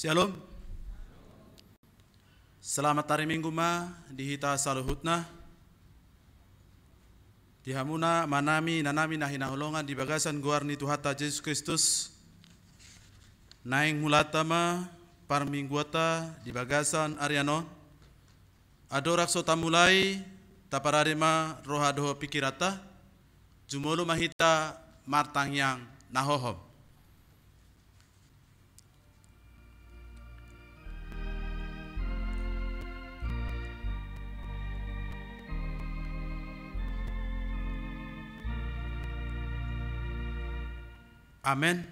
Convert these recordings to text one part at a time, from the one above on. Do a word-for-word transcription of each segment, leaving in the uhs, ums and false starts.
Syalom. Selamat hari Minggu ma di hita saluhutna. Di hamuna amanami, inanami na hinaholongan di bagasan goar ni Tuhanta Jesus Kristus. Naeng mulata ma parmingguanta di bagasan arian on. Andorang so tamulai, taparade ma roha dohot pikiranta, jumolo ma hita martangiang na hohom. Amen.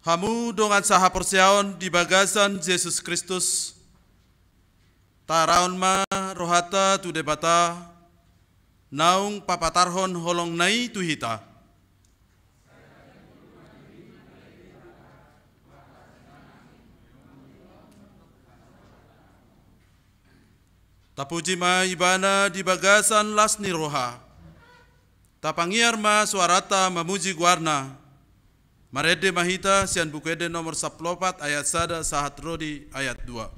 Hamu dongan sahaporseaon di bagasan Jesus Kristus, tarahon ma rohanta tu Debata, naung papatarhon holongna i tu hita. Tapuji ma Ibana di bagasan las ni roha. Tapangiar ma soaranta mamuji goarna. Marende ma hita sian Buku Ende nomor sampulu opat ayat sada sahat ro di ayat dua.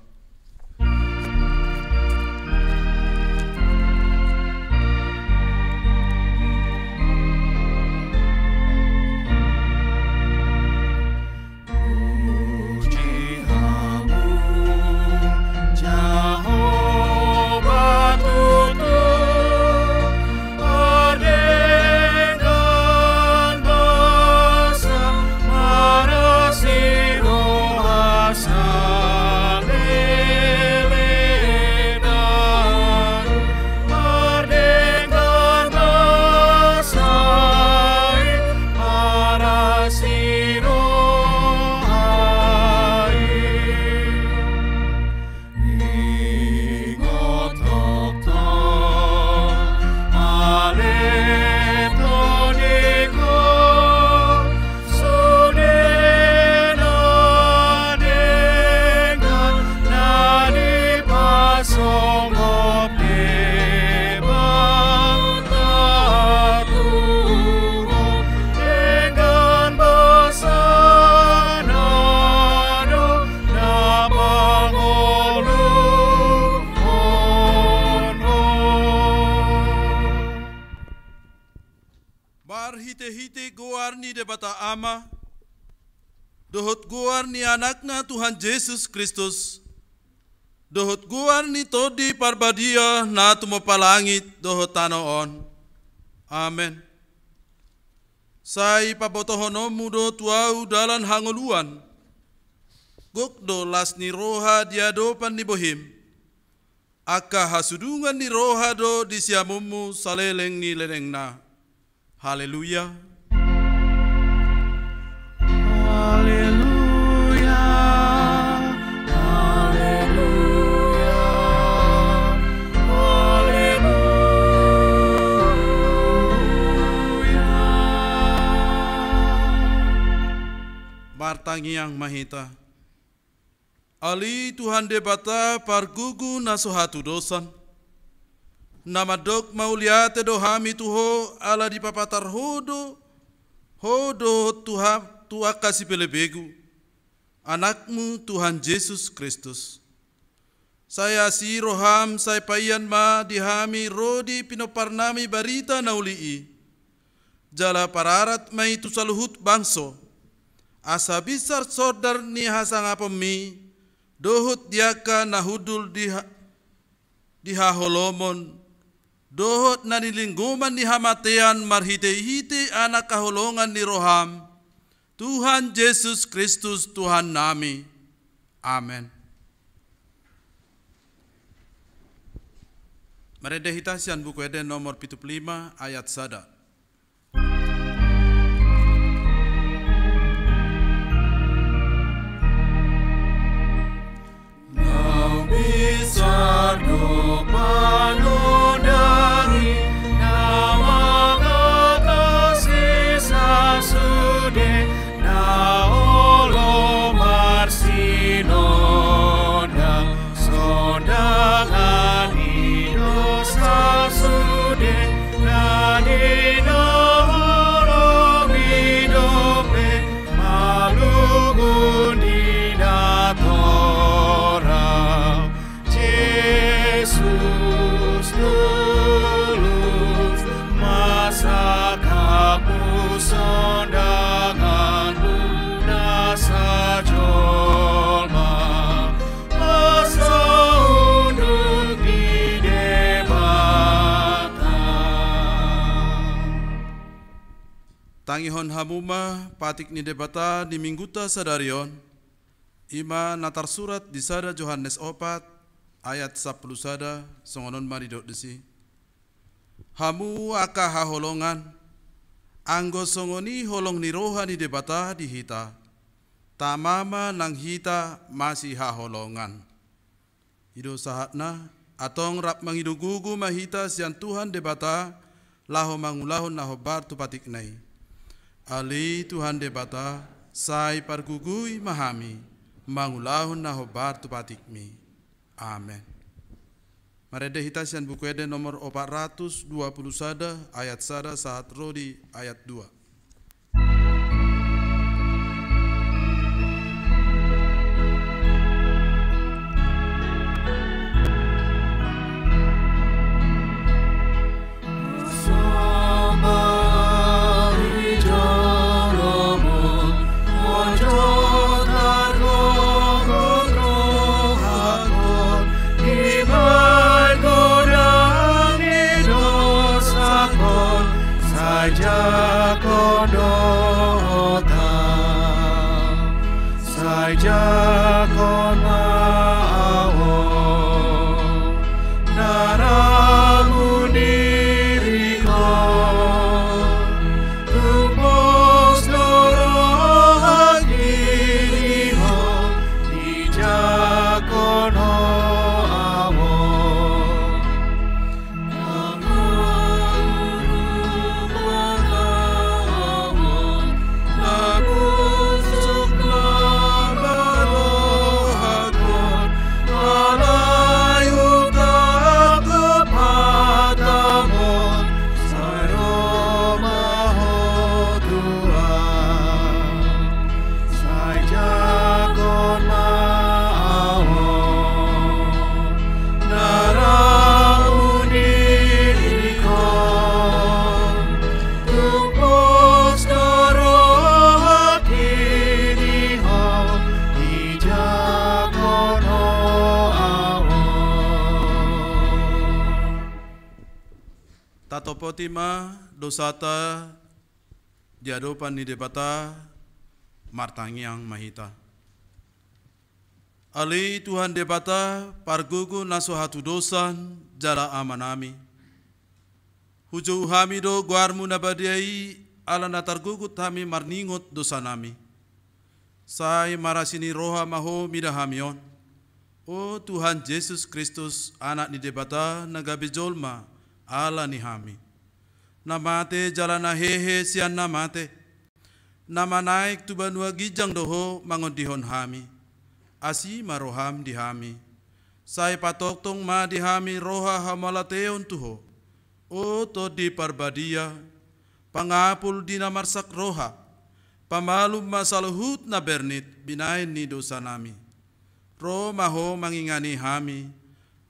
Puji Hamu, Jahowa tutu, pardenggan basa, marasi roha saleleng nami. Pardenggan basa i, marasi roha i. Ingot tongtong, ale tondingku, sude na denggan na dipasongop Debata Tuhan, denggan basana do na pangoluhon ho. Marhitehite goar ni Debata Ama, dohot goar ni Anakna Tuhan Jesus Kristus, dohot goar ni Tondi Parbadia na tumompa langit dohot tano on. Amen. Sai pabotohononmu do tu ahu dalan hangoluan. Gok do las ni roha di adopan ni bohim. Angka hasudungan ni roha do di siamunmu saleleng ni lelengna. Haleluya. Haleluya. Haleluya. Haleluya. Martangiang ma hita. Ale Tuhan Debata pargugu na so hatudosan, na mandok mauliate do hami tu Ho ala dipapatar Ho do, Ho dohot tu ha-, tu angka sipelebegu, Anakmu Tuhan Jesus Kristus. Sai asi roham, sai paian ma di hami ro di pinomparnami barita na uli i. Jala pararat ma i tu saluhut bangso, asa binsar sondar ni hasangaponmi, dohot di angka na hundul di ha-, di haholomon, dohot na nilinggoman ni hamatean marhitehite Anak haholongan ni roham, Tuhan Jesus Kristus Tuhannami. Amen. Marende hita sian Buku Ende nomor pitu pulu lima ayat sada. Naung binsar do panundaan i, na mangatasi sasude na olo marsinondang, sondangan i do sasude na ni Tangihon hamu ma patik ni Debata di Mingguta sadari on, i ma na tarsurat di sada Johannes opat ayat sampulu sada, songon on ma didok disi: Hamu angka haholongan, anggo songon i holong ni roha ni Debata di hita, tama ma nang hita masihaholongan. I do sahatna, antong rap mangido gogo ma hita sian Tuhan Debata, laho mangulahon na hombar tu patikna i. Ale Tuhan Debata, sai pargogoi ma hami, mangulahon na hombar tu patikmi. Amen. Marende hita sian Buku Ende nomor opat ratus dua pulu sada, ayat sada sahat ro di ayat dua. Sai jako dohot au, sai jako ma au, na rambu ni diri ho, tung pos do rohangki di ho, dijako ma au. Sai jako ma au, na rambu ni diri ho, tung pos do rohangki di ho, dijako ma au. Tatopoti ma dosanta di adopan ni Debata, martangiang ma hita. Ale Tuhan Debata, pargogo na so hatudosan jala Amanami. Hujou hami do goarmu na badia i, ala na targogot hami marningot dosanami. Sai marasi ni roha ma ho mida hami on, o Tuhan Jesus Kristus, Anak ni Debata na gabe jolma ala ni hami, na mate jala na hehe sian na mate, na manaek tu banua ginjang do ho mangondihon hami. Asi ma roham di hami. Sai patongtong ma di hami roha hamauliateon tu ho, o Tondi Parbadia, pangapul di na marsak roha, pamalum ma saluhut na bernit binahen ni dosanami. Ro ma ho mangingani hami,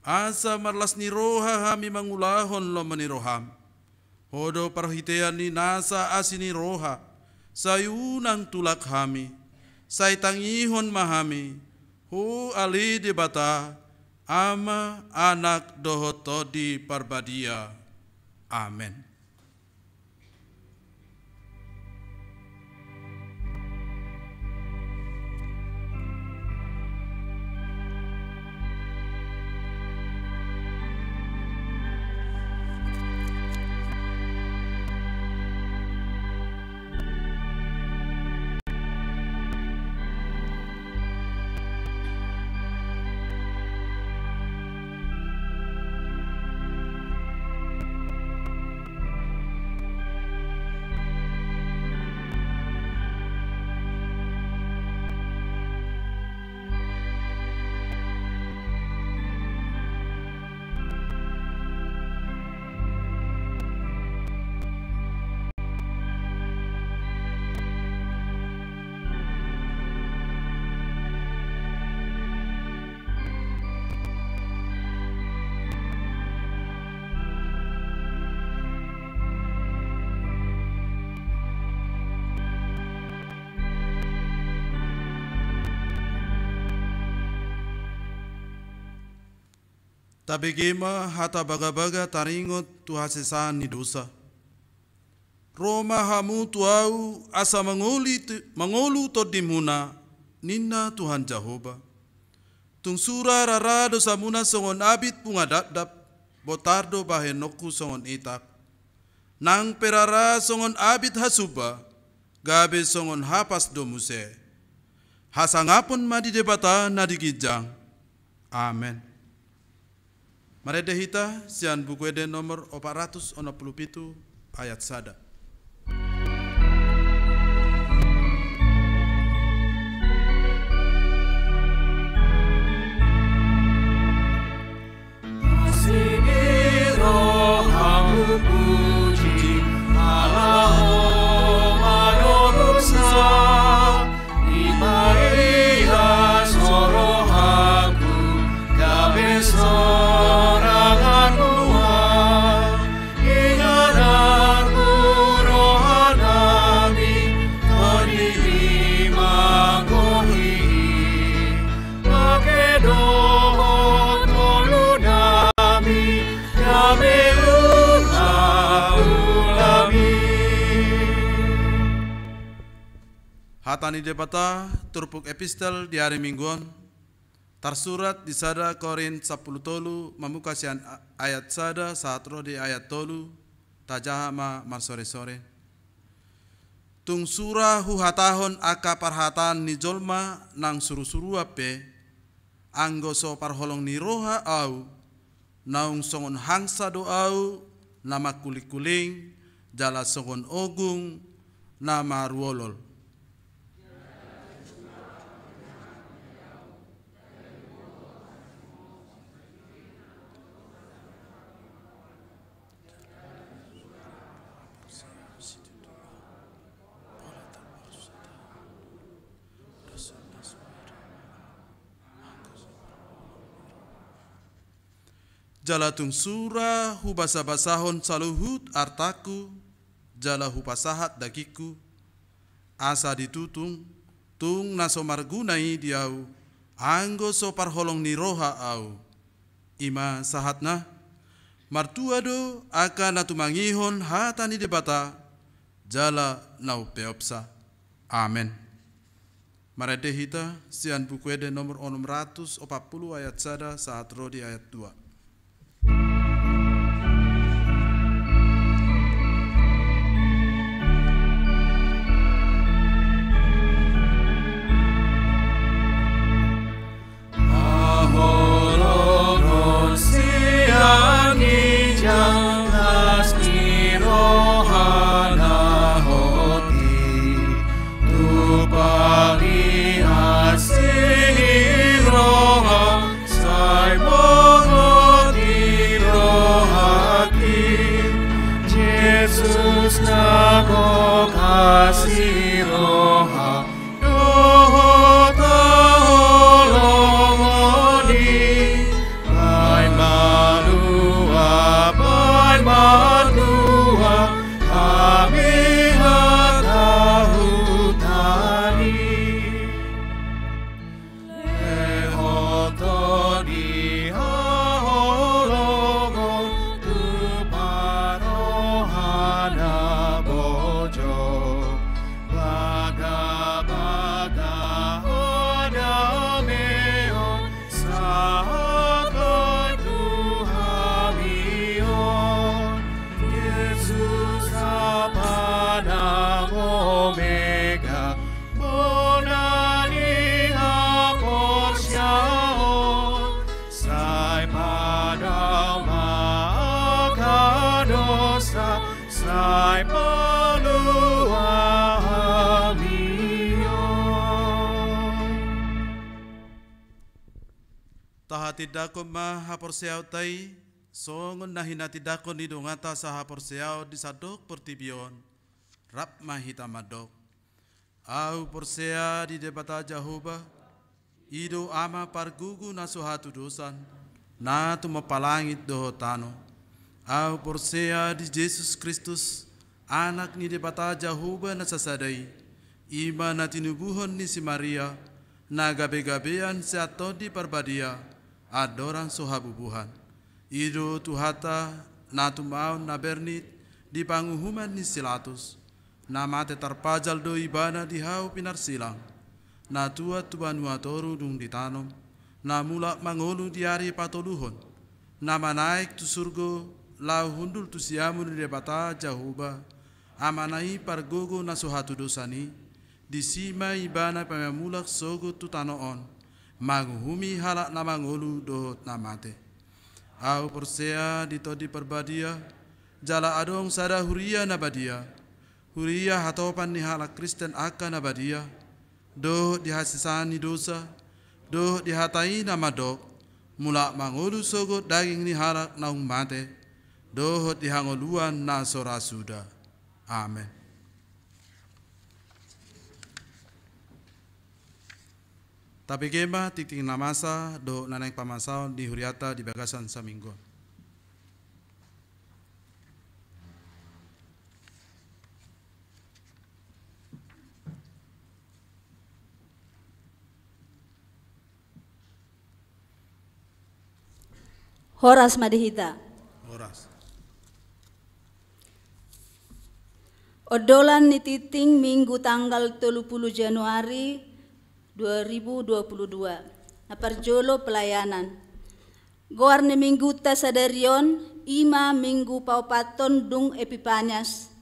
asa marlas ni roha hami mangulahon lomo ni roham. Ho do parhitean ni nasa asi ni roha, sai unang tulak hami, sai tangihon ma hami, ho ale Debata, Ama, Anak, dohot Tondi Parbadia. Amen. Tabege ma hata bagabaga taringot tu hasesaan ni dosa. Ro ma hamu tu Ahu asa mangoli-, mangolu tondimuna, ninna Tuhan Jahowa. Tung sura rara dosamuna songon abit bunga dapdap, botar do bahenonku songon itak. Nang pe rara songon abit hasumba, gabe songon hapas do muse. Hasangapon ma di Debata na di ginjang. Amen. Marende hita sian Buku Ende nomor opat ratus onom pulu pitu, ayat sada. Asi ni roham puji Allah, o manorusa. Dipaihas rohangku gabe sorangan Tuhan. Inganan roha nami, tondimi manggohi. Pake dohot ngolu nami, gabe ulaulami. Hata ni Debata, turpuk epistel di ari Minggu on, tarsurat di sada Korint sampulu tolu, mamungka sian a-, ayat sada sahat ro di ayat tolu, tajaha ma marsoresore. Tung sura huhatahon angka parhataan ni jolma nang surusuruan pe, anggo so parholong ni roha Ahu, naung songon hangsa do Ahu na mangkulingkuling, jala songon ogung na maruolol. Jala tung sura hubasabasahon saluhut artangku, jala hupasahat dagingku, asa ditutung, tung na so marguna i di ahu, anggo so parholong ni roha ahu. I ma sahatna, martua do angka na tumangihon hata ni Debata, jala na umpeopsa. Amen. Marende hita sian Buku Ende nomor onom ratus opat pulu ayat sada sahat ro di ayat dua. Haholongon sian ginjang las ni rohana hoti, tumpang ni asi ni roha, sai mangot di rohaki. Jesus na gok asi roha, dohot haholongon i, baen malua, baen matua, hami hata huta i. Lehon Tondi haholongon tu parrohana bojong, bagabaga hadameon sahat tu hami on. Jesus Alpa nang Omega, bona ni haporseaon, sai padao ma angka dosa, sai palua hami on. Tahatindangkon ma haporseaonta i, songon na hinatindangkon ni donganta sahaporseaon di sandok portibi on. Rap ma hita mandok. Ahu porsea di Debata Jahowa, i do Ama pargugu na so hatudosan, na tumompa langit dohot tano. Ahu porsea di Jesus Kristus, Anak ni Debata Jahowa na sasada i, i ma na tinubuhon ni si Maria, na gabegabean sian Tondi Parbadia, andorang so habubuhan. I do Tuhanta, na tumaon na bernit, Di panguhuman ni si Latus, na mate tarpajal do ibana di hau pinarsilang, na tuat tu banua toru dung ditanom, na mulak mangolu di ari patoluhon, na manaek tu surgo laho hundul tu siamun ni Debata Jahowa, Amana i pargogo na so hatudosan i, disi ma ibana paima mulak sogot tu tano on, manguhumi halak na mangolu dohot na mate. Ahu porsea di Tondi Parbadia, jala adong sada huria na badia, huria hatopan ni halak Kristen angka na badia, dohot di hasesaan ni dosa, dohot di hata i na mandok, mulak mangolu sogot daging ni halak naung mate, dohot di hangoluan na so ra suda. Amen. Tapegema tingting na masa dohot na naeng pamasaon di huriata di bagasan saminggu on. Horas ma di hita. Horas. Ondolan ni tingting Minggu tanggal tolu pulu Januari dua ribu dua pulu dua. Na parjolo pelayanan. Goar ni mingguta sadari on, i ma minggu paopathon dung Epipanias,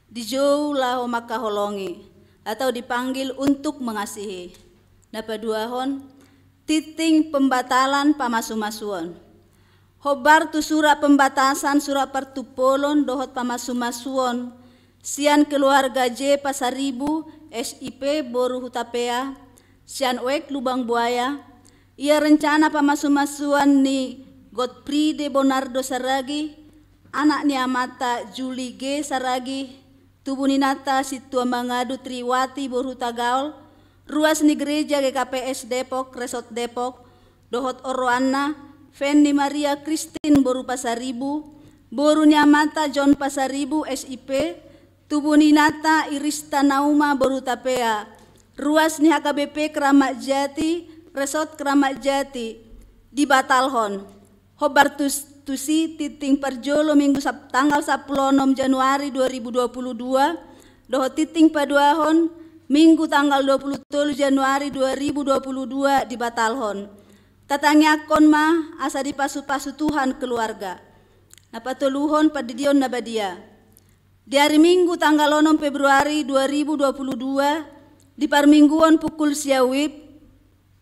dijou laho mangkaholongi, atau dipanggil untuk mengasihi. Na paduahon, tingting pembatalan pamasumasuon. Hombar tu surat pembatasan surat partumpolon dohot pamasumasuon, sian keluarga J Pasaribu, S I P, boru Hutapea, sian Oek Lubang Buaya, ia rencana pamasumasuon ni Godfrey de Bonardo Saragih, anak ni amanta Juli G Saragih, tubu ni inanta Sintua Mangadu Triwati boru Hutagaol, ruas ni gereja G K P S Depok, Resort Depok, dohot oroanna, Fenny Maria Christine boru Pasaribu, boru ni amanta John Pasaribu, S I P, tubu ni inanta Irista Nauma boru Hutapea, ruas ni H K B P Keramat Jati, Resort Keramat Jati, dibatalhon. Hombar tus-, tusi tingting parjolo Minggu sap-, tanggal sampulu onom Januari dua ribu dua pulu dua, dohot tingting paduahon Minggu tanggal dua pulu tolu Januari dua ribu dua pulu dua dibatalhon. Tatangiangkon ma asa dipasupasu Tuhan keluarga. Na patoluhon pandidion na badia. Di ari Minggu tanggal onom Februari dua ribu dua pulu dua, di parmingguon pukul sia WIB,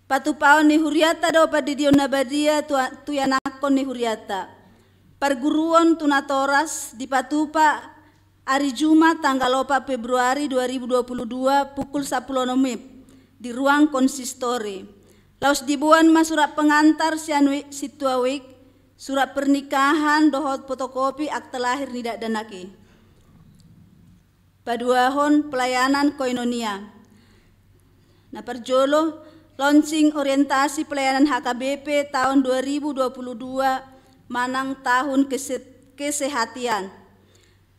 patupaon ni hurianta do pandidion na badia tu a-, tu ianakhon ni hurianta. Parguruon tu natoras dipatupa ari Jumat tanggal opat Februari dua ribu dua pulu dua pukul sampulu onom WIB di ruang konsistori. Laos diboan ma surat pengantar sian WIB, Sintua WIB, surat pernikahan dohot fotokopi akte lahir ni dakdanak i. Paduahon pelayanan koinonia. Na parjolo, launching orientasi pelayanan H K B P tahun dua ribu dua puluh dua manang tahun kese-, kesehatian.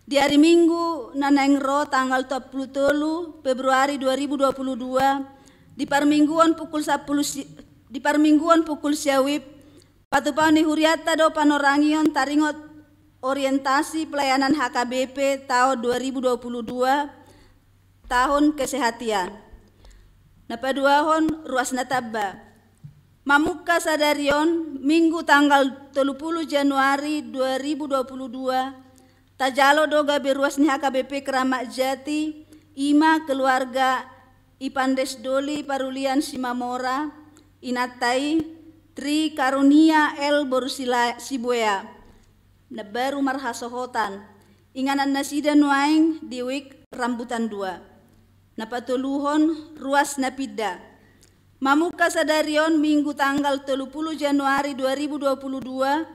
Di ari Minggu na naeng ro tanggal dua puluh tolu Februari dua ribu dua puluh dua, di parmingguon pukul sampulu si-, di parmingguon pukul sia WIB, patupaon ni hurianta do panorangion taringot orientasi pelayanan H K B P tahun dua ribu dua puluh dua, tahun kesehatian. Na paduahon ruas na tamba. Mamungka sadari on, Minggu tanggal tolu pulu Januari dua ribu dua puluh dua, tajalo do gabe ruas ni H K B P Keramat Jati, i ma keluarga Ipandes Doli Parulian Simamora, inanta i Tri Karunia L boru Sila-, Sibuea, na baru marhasohotan, inganan nasida nuaeng di WIB Rambutan dua. Na patoluhon ruas na pinda. Mamungka sadari on Minggu tanggal tolu pulu Januari dua ribu dua puluh dua,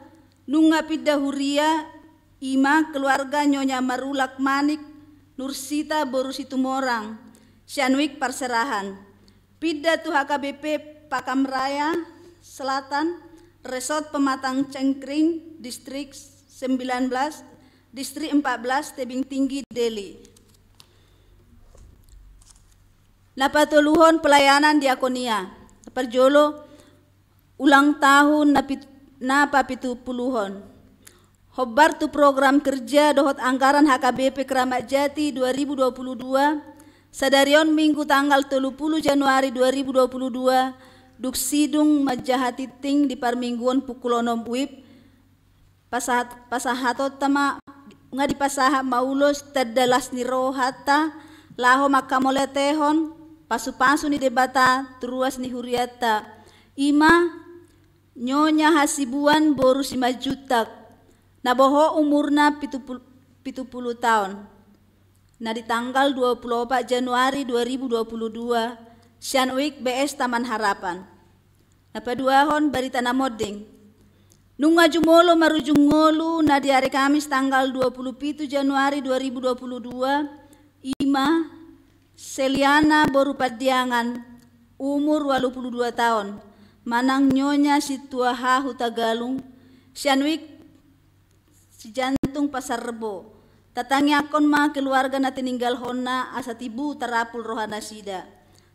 nunga pinda huria, i ma keluarga Nyonya Marulak Manik Nursita boru Situmorang, sian WIB Parserahan. Pinda tu H K B P Pakamraya Selatan, Resort Pematang Cengkring, Distrik sembilan belas, Distrik empat belas, Tebing Tinggi, Deli. Na patoluhon pelayanan diakonia. Parjolo, ulang tahun na pit-, na papitupuluhon. Hombar tu program kerja dohot anggaran H K B P Keramat Jati dua ribu dua puluh dua, sadari on Minggu tanggal tolu pulu Januari dua ribu dua puluh dua, dung sidung manjaha tingting di parmingguon pukul onom wib, pasahat, pasahatonta ma, nga dipasahat ma ulos tanda las ni rohanta, laho manghamauliatehon pasupasu ni Debata tu ruas ni hurianta. I ma Nyonya Hasibuan boru Simanjuntak, na bohot umurna pitu pulu, pitu pulu taon, na di tanggal dua pulu opat Januari dua ribu dua pulu dua, sian U I K B S Taman Harapan. Na paduahon, barita na monding. Nunga jumolo marujung ngolu na di ari Kamis tanggal dua pulu pitu Januari dua ribu dua pulu dua, i ma Seliana boru Pandiangan, umur ualu pulu dua taon, manang Nyonya Sintua Hutagalung, sian U I K Sijantung Pasar Rebo. Tatangiangkon ma keluarga na tininggalhonna asa tibu tarapul rohanasida.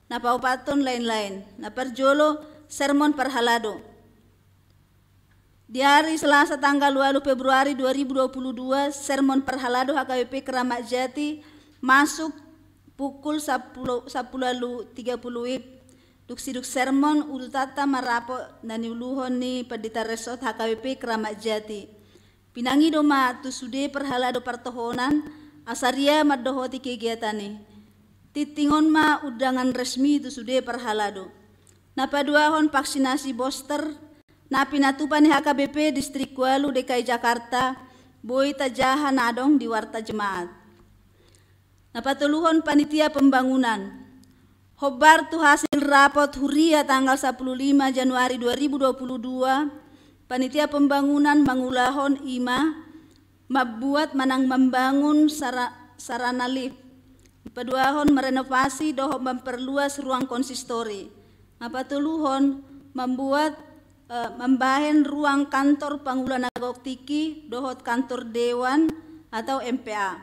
Na paopathon, lain-lain. Na parjolo, sermon parhalado. Di ari Selasa tanggal ualu Februari dua ribu dua puluh dua, sermon parhalado H K B P Keramat Jati masuk pukul sampulu, sampulu ualu tiga pulu wib. Dung sidung sermon, udutanta ma rapot na niuluhon ni Pandita Resort H K B P Keramat Jati. Pinangido ma tu sude parhalado partohonan, asa ria mandohoti kegiatan i. Tingting on ma undangan resmi tu sude parhalado. Na paduahon, vaksinasi booster, na pinatupa ni H K B P Distrik ualu D K I Jakarta, boi tajaha na adong di Warta Jemaat. Na patoluhon, panitia pembangunan. Hombar tu hasil rapot huria tanggal sampulu lima Januari dua ribu dua puluh dua, panitia pembangunan mangulahon, i ma mambuat manang mambangun sara-, sarana lift. Paduahon, merenovasi dohot memperluas ruang konsistori. Na patoluhon, mambuat, eh, mambahen ruang kantor pangula na gok tingki dohot kantor dewan atau M P A.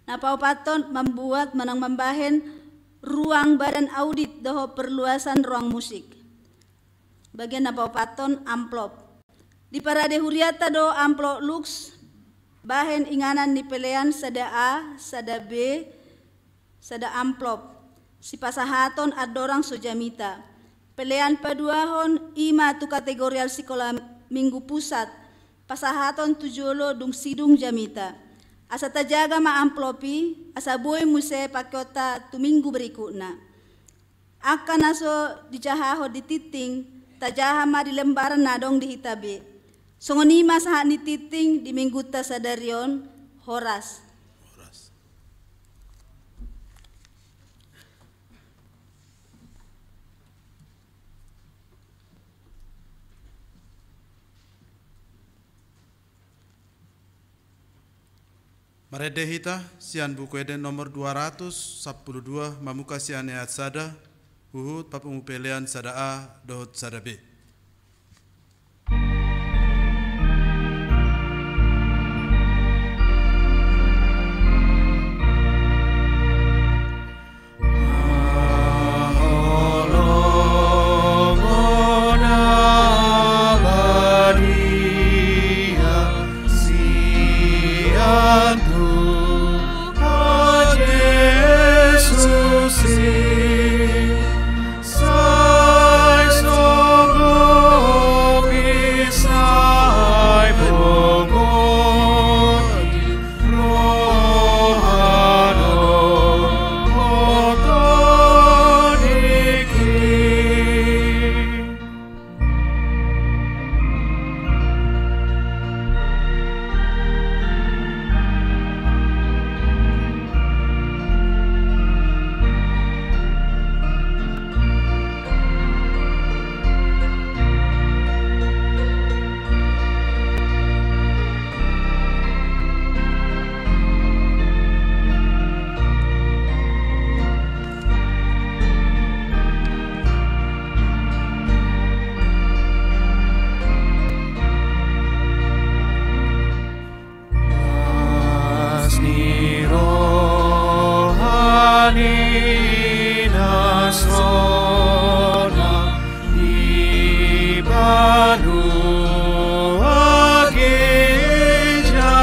Na paopathon, mambuat manang mambahen ruang badan audit dohot perluasan ruang musik. Bagian na paopathon, amplop. Di parade hurianta do amplop Lux, bahen inganan ni pelean sada A, sada B, sada amplop. Sipasahaton andorang so jamita. Pelean paduahon, i ma tu kategorial Sikola Minggu Pusat, pasahaton tu jolo dung sidung jamita. Asa tajaga ma amplop i, asa boi muse pakeonta tu minggu berikutna. Angka na so dijahahon di tingting, tajaha ma di lembaran na adong di hita be. Songon i ma sahat ni tingting di minggunta sadari on, horas. Horas. Marende hita sian Buku Ende nomor dua ratus sampulu dua, mamungka sian ayat sada, huhut papungu pelean sada A dohot sada B. Las ni roha ni nasrona di banua gereja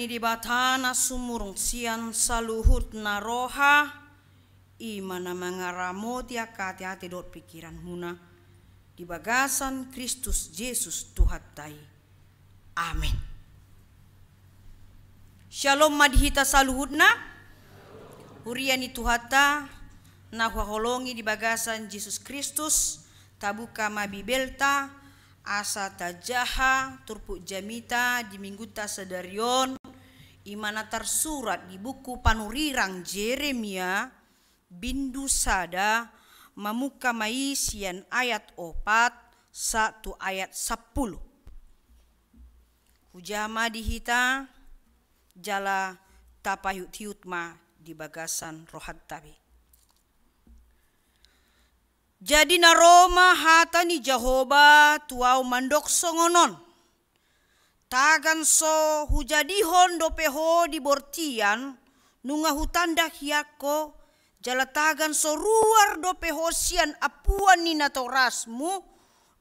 Debata na sumurung sian saluhutna roha, i ma na mangaramoti angka ateate dohot pingkiranmuna di bagasan Kristus Jesus Tuhanta i. Amen. Syalom ma di hita saluhutna. Huria ni Tuhanta na huhaholongi di bagasan Jesus Kristus, tabuka ma Bibelta, asa tajaha turpuk jamita di minggunta sadari on, i ma na tarsurat di buku panurirang Jeremia, bindu sada, mamungka ma i sian ayat opat sahat tu ayat sampulu. Hujaha ma di hita, jala tapaihutihut ma di bagasan rohanta be. Jadi na ro ma hata ni Jahowa tu ahu mandok songon on: Tagan so hujadihon dope ho di bortian, nunga hutanda hian ho, jala tagan so ruar dope ho sian ampuan ni natorasmu,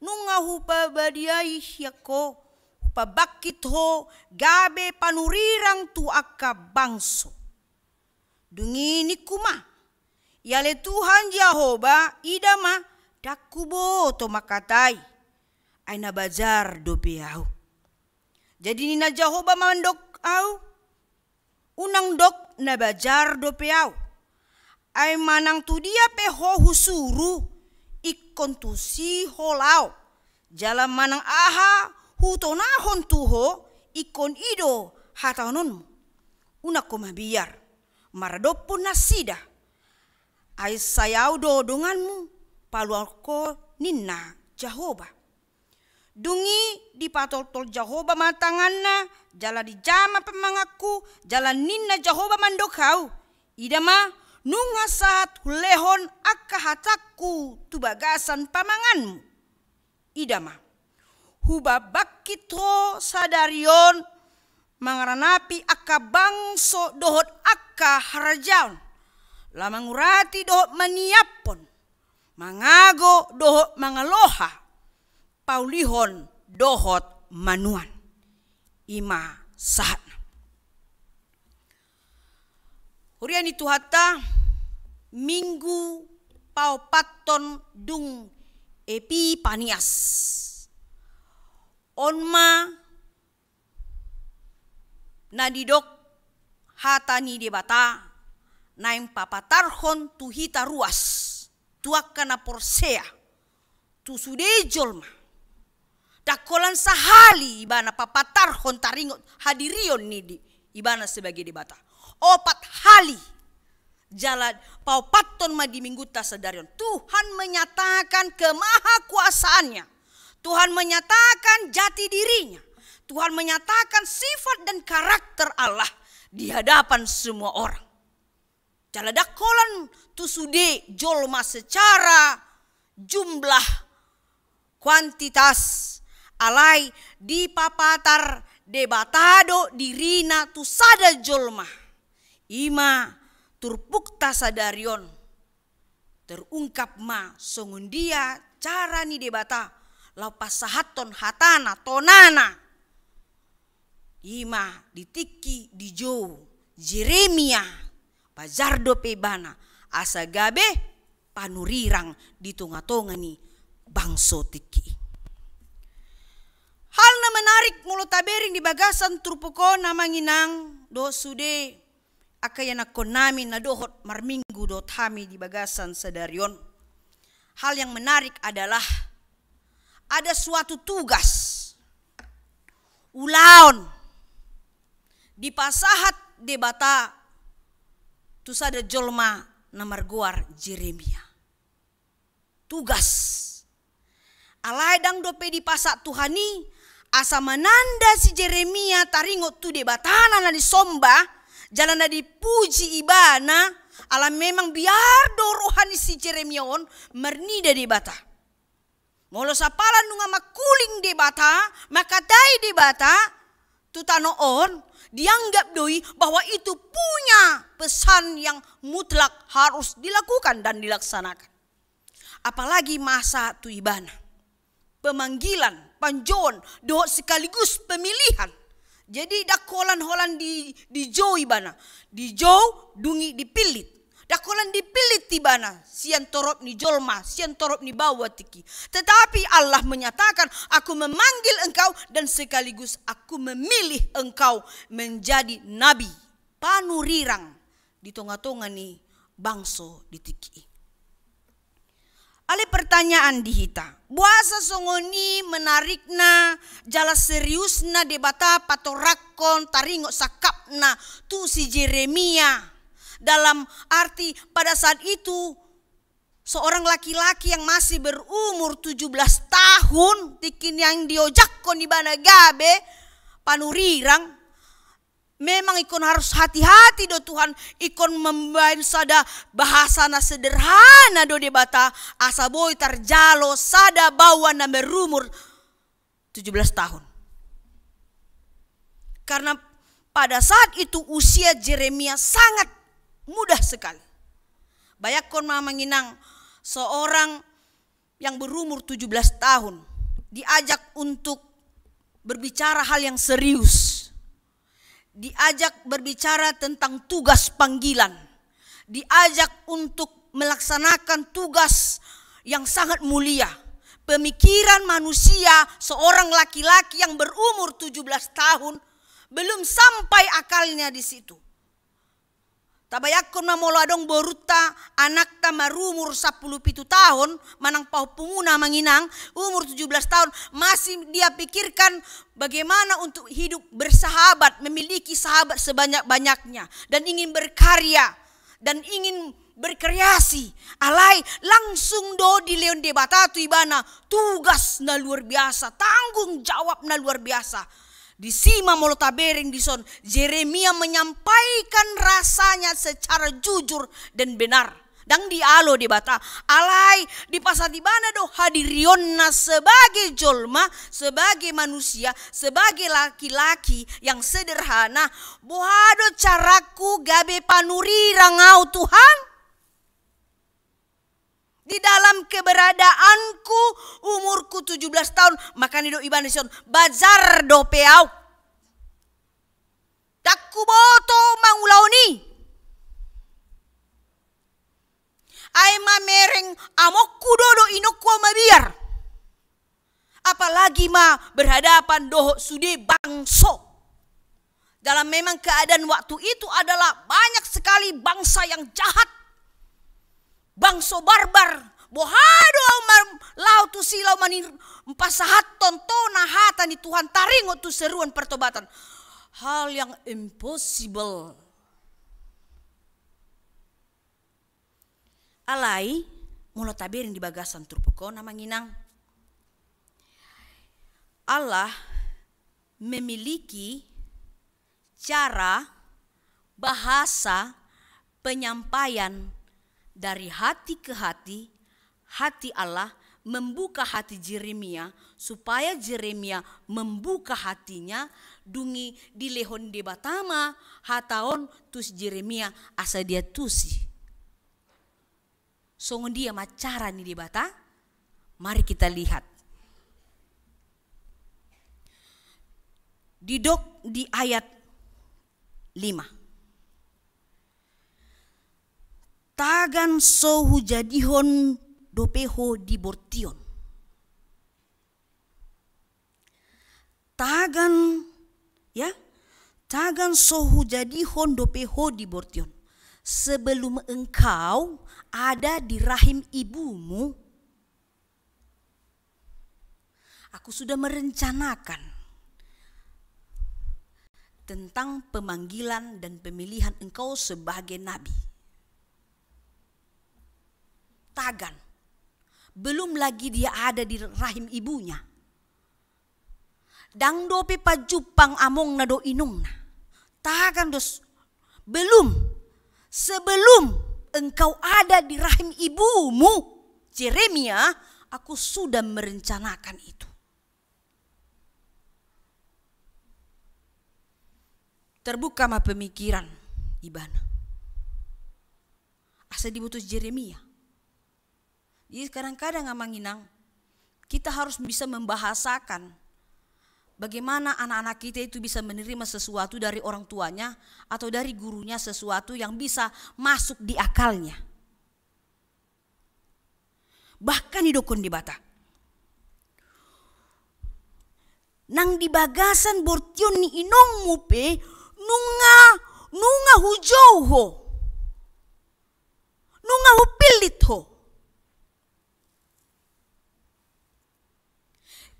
nunga hupabadiai hian ho, hupabangkit ho gabe panurirang tu angka bangso. Dung i ningku ma: Ia ale Tuhan Jahowa, ida ma, ndang huboto mangkatai, ai na bajar dope ahu. Jadi ninna Jahowa mandok ahu: Unang dok na bajar dope ahu. Ai manang tu dia pe ho husuru, ingkon tusi ho laho, jala manang aha hutonahon tu ho, ingkon i do hataononmu. Unang ho mabiar maradophon nasida. Ai sai ahu do donganmu, paluahon ho, ninna Jahowa. Dung i dipatoltol Jahowa ma tanganna, jala dijama pamanganku, jala ninna Jahowa mandok ahu: Ida ma, nunga sahat hulehon angka hatangku tu bagasan pamanganmu. Ida ma, hupabangkit ho sadari on mangaranapi angka bangso dohot angka harajaon, laho mangurati dohot maniaphon, mangago dohot mangaloha, paulihon dohot manuan. I ma sahatna. Huria ni Tuhanta, minggu paopathon dung Epipanias. On ma na didok hata ni Debata naeng papatarhon tu hita ruas, tu angka na porsea, tu sude jolma. Ndang holan sahali ibana papatarhon taringot hadirion ni di-, ibana sebagai Debata. Opat hali. Jala paopathon ma di minggunta sadari on. Tuhan menyatakan kemahakuasaannya. Tuhan menyatakan jati dirinya. Tuhan menyatakan sifat dan karakter Allah di hadapan semua orang. Jala ndang holan tu sude jolma secara jumlah kuantitas, alai dipapatar Debata do dirina tu sada jolma. I ma turpukta sadari on. Terungkap ma songon dia cara ni Debata laho pasahathon hatana, tonana. I ma di tingki dijou Jeremia, pajar dope ibana, asa gabe panurirang di tongatonga ni bangso tingki i. Hal na menarik molo tabereng di bagasan turpuk on, amang inang dohot sude angka ianakhonnami na dohot marminggu dohot hami di bagasan sadari on. Hal yang menarik adalah ada suatu tugas, ulaon, dipasahat Debata tu sada jolma na margoar Jeremia. Tugas. Alai ndang dope dipasahat Tuhan i asa mananda si Jeremia taringot tu Debatana na disomba, jala na dipuji ibana, ala memang biar do roha ni si Jeremia on marnida Debata. Molo sapala nunga mangkuling Debata, mangkatai Debata tu tano on, dianggap do i bahwa itu punya pesan yang mutlak harus dilakukan dan dilaksanakan. Apalagi masa tu ibana. Pemanggilan, panjouon, dohot sekaligus pemilihan. Jadi, ndang holan-holan di, dijou ibana. Dijou, dung i dipillit. Ndang holan dipillit ibana sian torop ni jolma, sian torop ni baoa tingki. Tetapi Allah menyatakan, "Aku memanggil engkau dan sekaligus Aku memilih engkau menjadi nabi, panurirang di tonga-tonga ni bangso di tingki i." Alai pertanyaan di hita, boasa songon i menarikna jala seriusna Debata patorangkon taringot sangkapna tu si Jeremia? Dalam arti, pada saat itu seorang laki-laki yang masih berumur tujuh belas tahun, tingki i naeng diojakhon ibana gabe panurirang, memang ingkon harus hati-hati do Tuhan, ingkon mambaen sada bahasa na sederhana do Debata, asa boi tarjalo sada baoa na berumur tujuh belas tahun. Karena pada saat itu usia Jeremia sangat muda sekali. Bayangkon ma, Amang Inang, seorang yang berumur tujuh belas tahun diajak untuk berbicara hal yang serius, diajak berbicara tentang tugas panggilan, diajak untuk melaksanakan tugas yang sangat mulia. Pemikiran manusia, seorang laki-laki yang berumur tujuh belas tahun, belum sampai akalnya di situ. Tabayangkon ma molo adong borunta, anakta marumur sampulu pitu taon, manang pahompumuna, Amang Inang, umur tujuh belas tahun, masih dia pikirkan bagaimana untuk hidup bersahabat, memiliki sahabat sebanyak-banyaknya, dan ingin berkarya, dan ingin berkreasi. Alai langsung do dilehon Debata tu ibana tugas na luar biasa, tanggung jawab na luar biasa. Disi ma molo tabereng dison, Jeremia menyampaikan rasanya secara jujur dan benar. Ndang dialo Debata, alai dipasahat ibana do hadirionna sebagai jolma, sebagai manusia, sebagai laki-laki yang sederhana. Boha do caraku gabe panurirang au, Tuhan? Di dalam keberadaanku, umurku tujuh belas tahun, makana do ibana dison, bajar dope au. Ndang huboto mangulahon i. Ai mamereng amongku do dohot inongku au mabiar. Apalagi ma berhadapan dohot sude bangso. Dalam memang keadaan waktu itu adalah banyak sekali bangsa yang jahat. Bangso barbar. Boha do au ma-, laho tusi laho manin-, pasahathon tona hata ni Tuhan taringot tu seruan pertobatan. Hal yang impossible. Alai, molo tabereng di bagasan turpuk on, Amang Inang, Allah memiliki cara, bahasa, penyampaian dari hati ke hati, hati Allah membuka hati Jeremia, supaya Jeremia membuka hatinya, dung i dilehon Debata ma hata on tu si Jeremia asa dia tusi. Songon dia ma cara ni Debata? Mari kita lihat. Didok di ayat lima. Tagan so hujadihon dope ho di borti on. Tagan, ya, tagan so hujadihon dope ho di borti on. Sebelum engkau ada di rahim ibumu, Aku sudah merencanakan tentang pemanggilan dan pemilihan engkau sebagai nabi. Tagan. Belum lagi dia ada di rahim ibunya. Ndang dope pajumpang amongna dohot inongna. Tagan dos, belum. Sebelum engkau ada di rahim ibumu, Jeremia, aku sudah merencanakan itu. Terbuka ma pemikiran ibana. Asa diboto Jeremia. Jadi kadang-kadang, Amang Inang, kita harus bisa membahasakan Bagaimana anak-anak kita itu bisa menerima sesuatu dari orang tuanya atau dari gurunya, sesuatu yang bisa masuk di akalnya? Bahkan didokkon Debata, nang di bagasan bortion ni inongmu pe nunga, nunga hujou ho, nunga hupillit ho.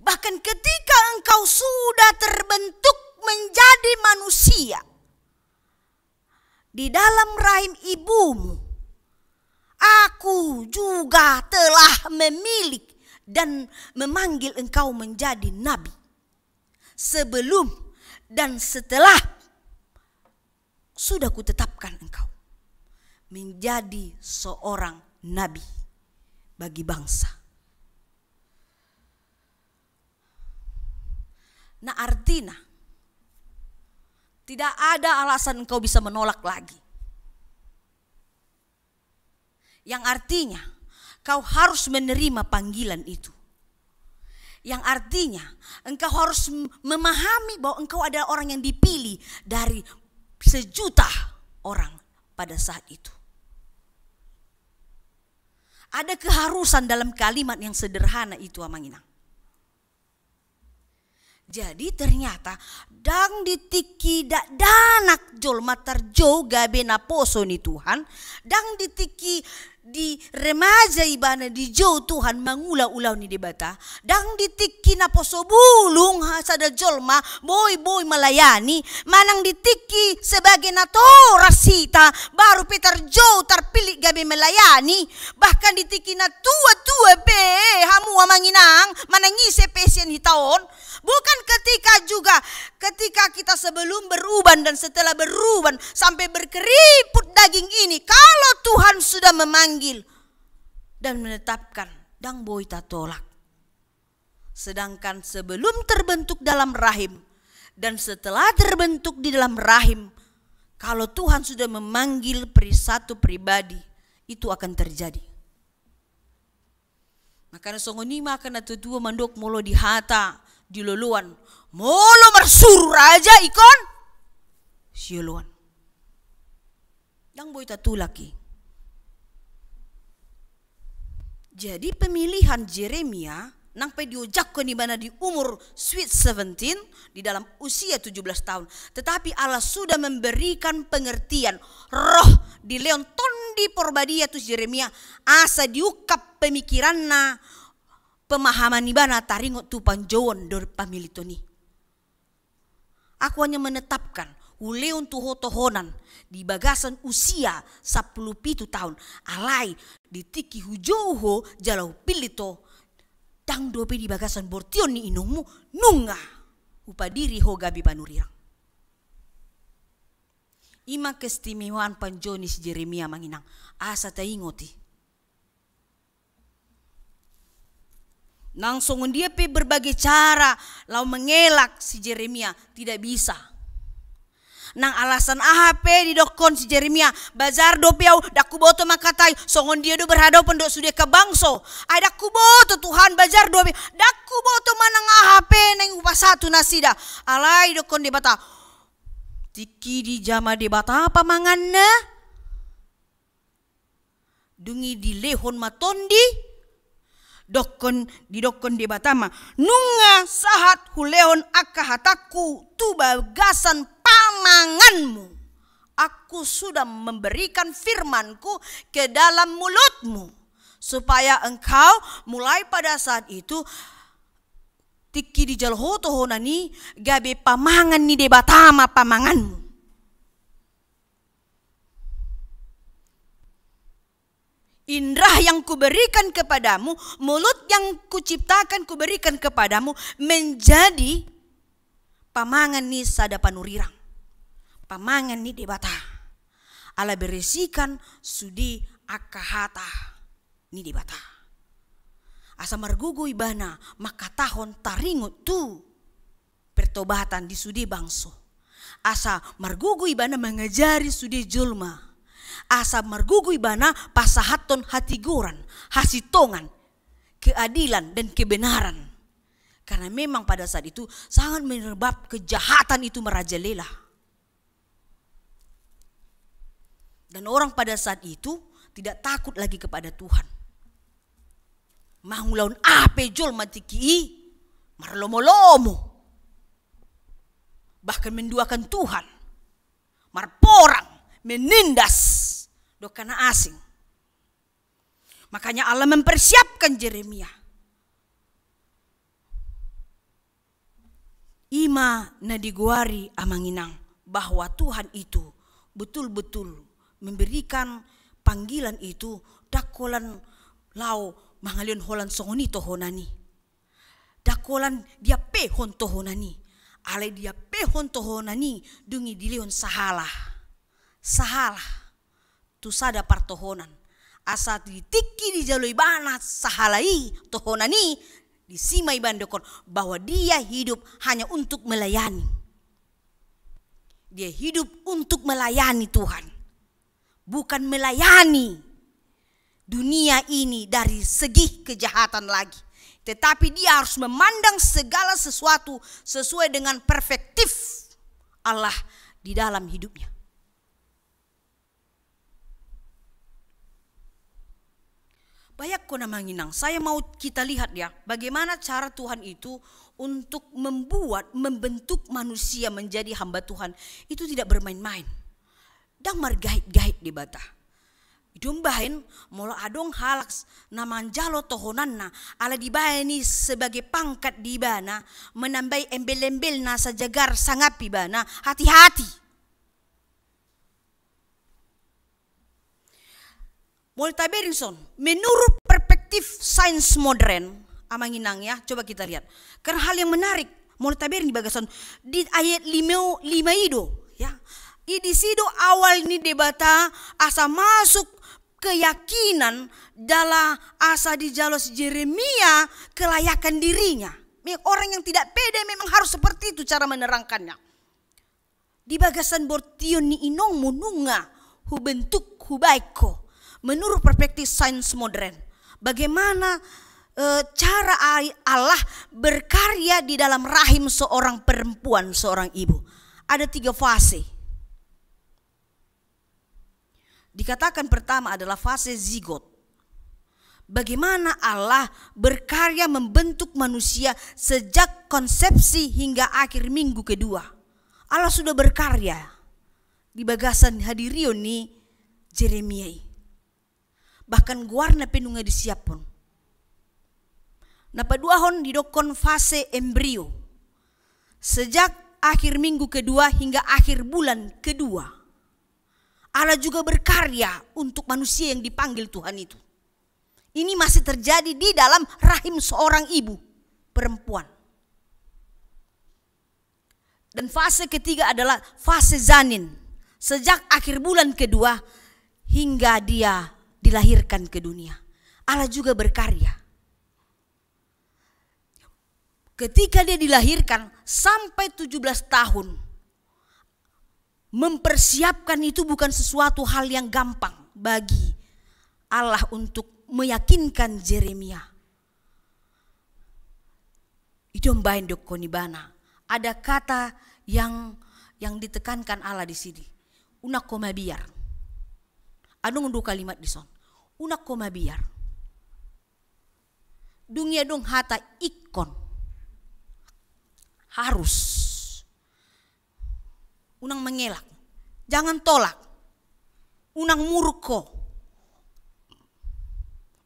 Bahkan ketika engkau sudah terbentuk menjadi manusia di dalam rahim ibumu, Aku juga telah memilih dan memanggil engkau menjadi nabi. Sebelum dan setelah sudah kutetapkan engkau menjadi seorang nabi bagi bangsa. Nah, artinya, tidak ada alasan engkau bisa menolak lagi. Yang artinya, kau harus menerima panggilan itu. Yang artinya, engkau harus m-, memahami bahwa engkau adalah orang yang dipilih dari sejuta orang pada saat itu. Ada keharusan dalam kalimat yang sederhana itu, Amang Inang. Jadi ternyata, ndang di tingki dakdanak jolma tarjou gabe naposo ni Tuhan, ndang di tingki di remaja ibana dijou Tuhan mangula ulaon ni Debata, ndang di tingki naposo bulung ha-, sada jolma boi-boi melayani, manang di tingki sebagai natoras hita baru pe tarjou tarpillit gabe melayani, bahkan di tingki natua-tua pe hamu, Amang Inang, manang ise pe sian hita on. Bukan ketika juga, ketika kita sebelum beruban dan setelah beruban sampai berkeriput daging ini, kalau Tuhan sudah memanggil dan menetapkan, ndang boi tatolak. Sedangkan sebelum terbentuk dalam rahim dan setelah terbentuk di dalam rahim, kalau Tuhan sudah memanggil pri-, satu pribadi, itu akan terjadi. Makana songon i ma angka natua-tua mandok molo di hata di loloan, molo marsuru raja ingkon sioloan. Ndang boi tatulak i. Jadi pemilihan Jeremia nang pe diojakhon ibana di umur sweet seventeen, di dalam usia tujuh belas tahun. Tetapi Allah sudah memberikan pengertian, roh dilehon Tondi Porbadia tu Jeremia, asa diungkap pemikiranna, pemahaman ibana taringot tu panjouon dohot pamiliton i. Aku hanya menetapkan, hulehon tu ho tohonan di bagasan usia sampulu pitu tahun, alai di tingki hujou ho jala hupillit ho, ndang dope di bagasan bortion ni inongmu nunga hupadiri ho gabe panurirang. I ma keistimewaan panjou ni si Jeremia, Amang Inang, asa taingot i. Nang songon dia pe berbagai cara laho mengelak si Jeremia, tidak bisa. Nang alasan aha pe didokkon si Jeremia, bajar dope au, ndang huboto mangkatai, songon dia do berhadapan dohot sude angka bangso. Ai ndang huboto Tuhan, bajar dope, ndang huboto manang aha pe naeng hupasatu nasida. Alai didokkon Debata, tingki dijama Debata pamanganna. Dung i dilehon ma tondi, dokkon, didokkon Debata ma, nunga sahat hulehon angka hatangku tu bagasan pamanganmu. Aku sudah memberikan firmanku ke dalam mulutmu, supaya engkau mulai pada saat itu, tingki dijalo ho tohonan i, gabe pamangan ni Debata ma pamanganmu. Indra yang kuberikan kepadamu, mulut yang kuciptakan kuberikan kepadamu, menjadi pamangan ni sada panurirang, pamangan ni Debata. Ala berisikan sude angka hata ni Debata. Asa margogo ibana mangkatahon taringot tu pertobatan di sude bangso. Asa margogo ibana mangajari sude jolma. Asa margogo ibana pasahathon hatigoran, hasintongan, keadilan dan kebenaran. Karena memang pada saat itu sangat merebak kejahatan itu merajalela. Dan orang pada saat itu tidak takut lagi kepada Tuhan. Mangulahon aha pe jolma tingki i, marlomo-lomo. Bahkan menduakan Tuhan. Marporang, menindas, dohot na asing. Makanya Allah mempersiapkan Jeremia. I ma na digoari amang inang, bahwa Tuhan itu betul-betul memberikan panggilan itu, ndang holan laho mangalehon holan songon i tohonan i. Ndang holan diampehon tohonan i. Alai diampehon tohonan i, dung i dilehon sahala. Sahala. Tu sada partohonan. Asa di tingki dijalo ibana sahala i, tohonan i, disi ma ibana didok bahwa dia hidup hanya untuk melayani. Dia hidup untuk melayani Tuhan. Bukan melayani dunia ini dari segi kejahatan lagi. Tetapi dia harus memandang segala sesuatu sesuai dengan perspektif Allah di dalam hidupnya. Bayangkon amang inang, saya mau kita lihat ya, bagaimana cara Tuhan itu untuk membuat, membentuk manusia menjadi hamba Tuhan. Itu tidak bermain-main. Ndang margait-gait Debata. I do umbahen, molo adong halak na manjalo tohonanna, ala dibaen i sebagai pangkat di ibana, menambai embel-embelna sajagar sangap ibana, hati-hati. Molo tabereng son, menurut perspektif sains modern, amang inang ya, coba kita lihat. Karena hal yang menarik, molo tabereng di bagasan, di ayat lima, lima i do, ya. I disi do awal ni Debata asa masuk keyakinan dalam asa dijalo si Jeremia kelayakan dirinya. Me-, orang yang tidak pede memang harus seperti itu cara menerangkannya. Di bagasan bortion ni inongmu nunga hubentuk, hubaen ho. Menurut perspektif sains modern, bagaimana, eh, cara ai-, Allah berkarya di dalam rahim seorang perempuan, seorang ibu? Ada tiga fase. Dikatakan pertama adalah fase zigot. Bagaimana Allah berkarya membentuk manusia sejak konsepsi hingga akhir minggu kedua. Allah sudah berkarya di bagasan hadirion ni Jeremia i. Bahkan goarna pe nunga disiaphon. Na paduahon didokkon fase embrio. Sejak akhir minggu kedua hingga akhir bulan kedua. Allah juga berkarya untuk manusia yang dipanggil Tuhan itu. Ini masih terjadi di dalam rahim seorang ibu perempuan. Dan fase ketiga adalah fase janin. Sejak akhir bulan kedua hingga dia dilahirkan ke dunia. Allah juga berkarya. Ketika dia dilahirkan sampai tujuh belas tahun, mempersiapkan itu bukan sesuatu hal yang gampang bagi Allah untuk meyakinkan Jeremia. I do umbaen dokkon ibana. Ada kata yang, yang ditekankan Allah di sini. Unang ho mabiar. Adong do kalimat dison. Unang ho mabiar. Dung i adong hata ingkon. Harus. Unang mengelak. Jangan tolak. Unang muruk ho.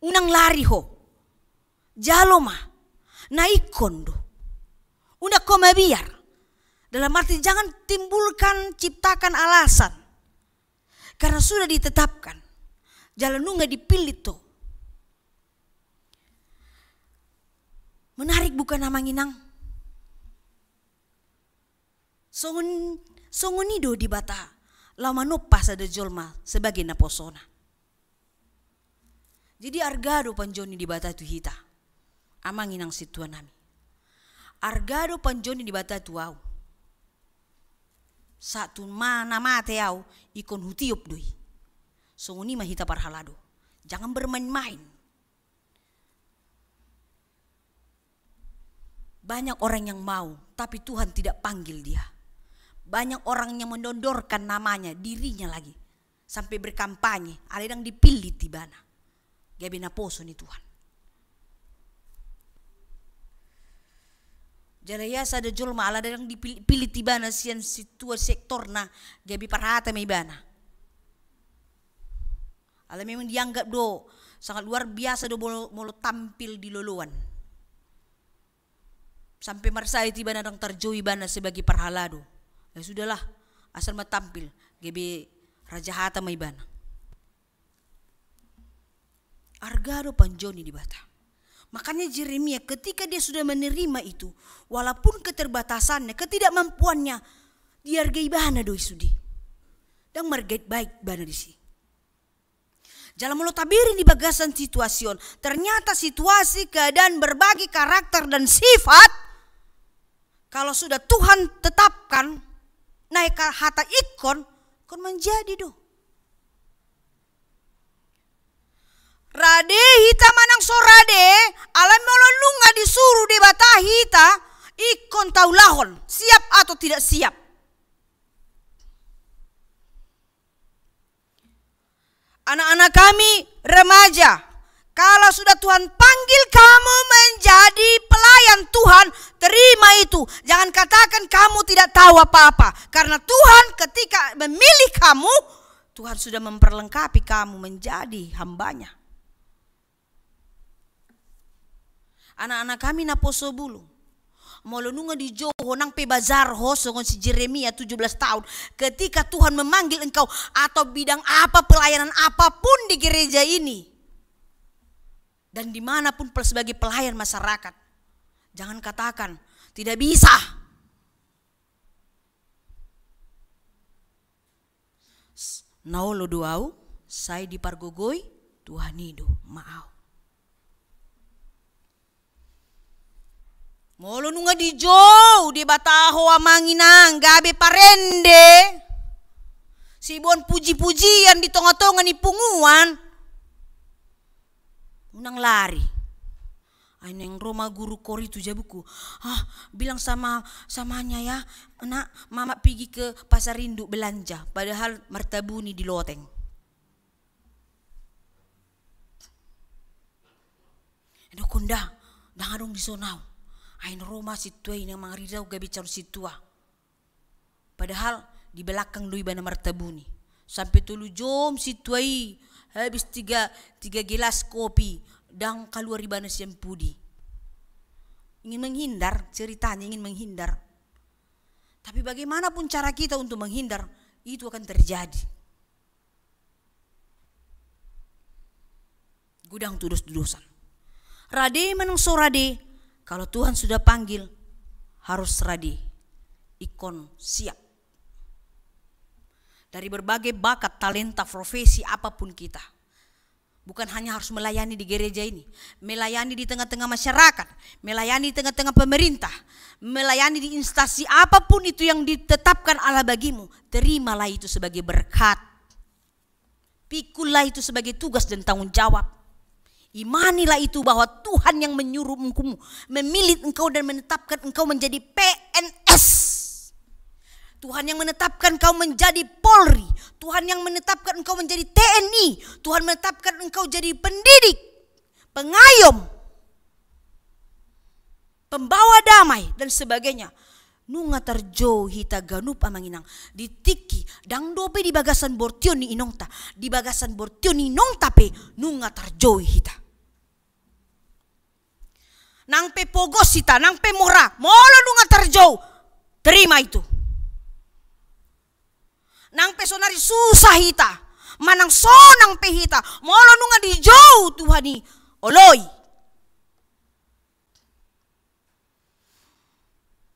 Unang lari ho. Jalo ma. Na ingkon do. Unang ho mabiar. Dalam arti jangan timbulkan, ciptakan alasan. Karena sudah ditetapkan. Jala nunga dipillit ho. Menarik bukan amang inang? Songon, songon i do Debata laho manompa sada jolma sebagai naposona. Jadi arga do panjouon ni Debata tu hita. Amang inang sintua nami. Arga do panjouon ni Debata tu au. Sahat tu ma-, na mate au, ingkon hutiop do i. Songon i ma hita parhalado. Jangan bermain-main. Banyak orang yang mau, tapi Tuhan tidak panggil dia. Banyak orang yang menyodorkan namanya, dirinya lagi, sampai berkampanye, alai ndang dipillit ibana. Gabe naposo ni Tuhan. Jala ia sada jolma ala ndang dipillit ibana sian sintua sektorna, gabe parhata ma ibana. Ala memang dianggap do sangat luar biasa do molo, molo tampil di loloan. Sampe marsahit ibana ndang tarjou ibana sebagai parhalado. Ya sudahlah, asal ma tampil, gabe raja hata ma ibana. Arga do panjou ni Debata. Makanya Jeremia ketika dia sudah menerima itu, walaupun keterbatasannya, ketidakmampuannya, dihargai ibana do i sude. Ndang margait baik ibana disi. Jala molo tabereng di bagasan situasi on, ternyata situasi, keadaan, berbagai karakter dan sifat, kalau sudah Tuhan tetapkan, naek hata ingkon, ingkon manjadi do. Rade hita manang so rade, alai molo nunga disuru Debata hita, ingkon taulahon, siap atau tidak siap. Anak-anak kami remaja, kalau sudah Tuhan panggil kamu menjadi pelayan Tuhan, terima itu. Jangan katakan kamu tidak tahu apa-apa. Karena Tuhan ketika memilih kamu, Tuhan sudah memperlengkapi kamu menjadi hamba-Nya. Anak-anak kami naposo bulung. Molo nunga dijou ho, nang pe bazar ho songon si Jeremia tujuh belas tahun, ketika Tuhan memanggil engkau atau bidang apa, pelayanan apapun di gereja ini, dan dimanapun pel-, sebagai pelayan masyarakat, jangan katakan, "Tidak bisa." S-, na olo do au, sai dipargogoi Tuhan i do ma au. Molo nunga dijou Debata ho amang inang, gabe parende, siboan puji-pujian di tonga-tonga ni punguan, unang lari. Ai naeng ro ma guru kor i tu jabuku. "Ah, bilang sama, samanya ya, Nak, Mama pigi ke pasar induk belanja." Padahal martabuni di loteng. Didok, "Ndang, ndang adong dison au." Ai naeng ro ma sintua i, naeng mangarirau gabe calon sintua. Padahal di belakang do ibana martabuni. Sampe tolu jom sintua i, habis tiga, tiga gelas kopi, ndang kaluar ibana sian pudi. Ingin menghindar, ceritanya ingin menghindar. Tapi bagaimanapun cara kita untuk menghindar, itu akan terjadi. Godang tudos-tudosan. Rade manang so rade, kalau Tuhan sudah panggil, harus rade. Ingkon siap. Dari berbagai bakat, talenta, profesi, apapun kita. Bukan hanya harus melayani di gereja ini, melayani di tengah-tengah masyarakat, melayani di tengah-tengah pemerintah, melayani di instansi apapun itu yang ditetapkan Allah bagimu, terimalah itu sebagai berkat. Pikullah itu sebagai tugas dan tanggung jawab. Imanilah itu bahwa Tuhan yang menyuruh engkau, memilih engkau dan menetapkan engkau menjadi P N S. Tuhan yang menetapkan engkau menjadi Polri. Tuhan yang menetapkan engkau menjadi T N I. Tuhan menetapkan engkau jadi pendidik, pengayom, pembawa damai, dan sebagainya. Nunga tarjou hita ganup amang inang. Di tingki, ndang dope di bagasan bortion ni inongta, di bagasan bortion ni inongta pe nunga tarjou hita. Nang pe pogos hita, nang pe mora, molo nunga tarjou, terima itu. Nang pe sonari susah hita, manang sonang pe hita, molo nunga dijou Tuhan i, oloi.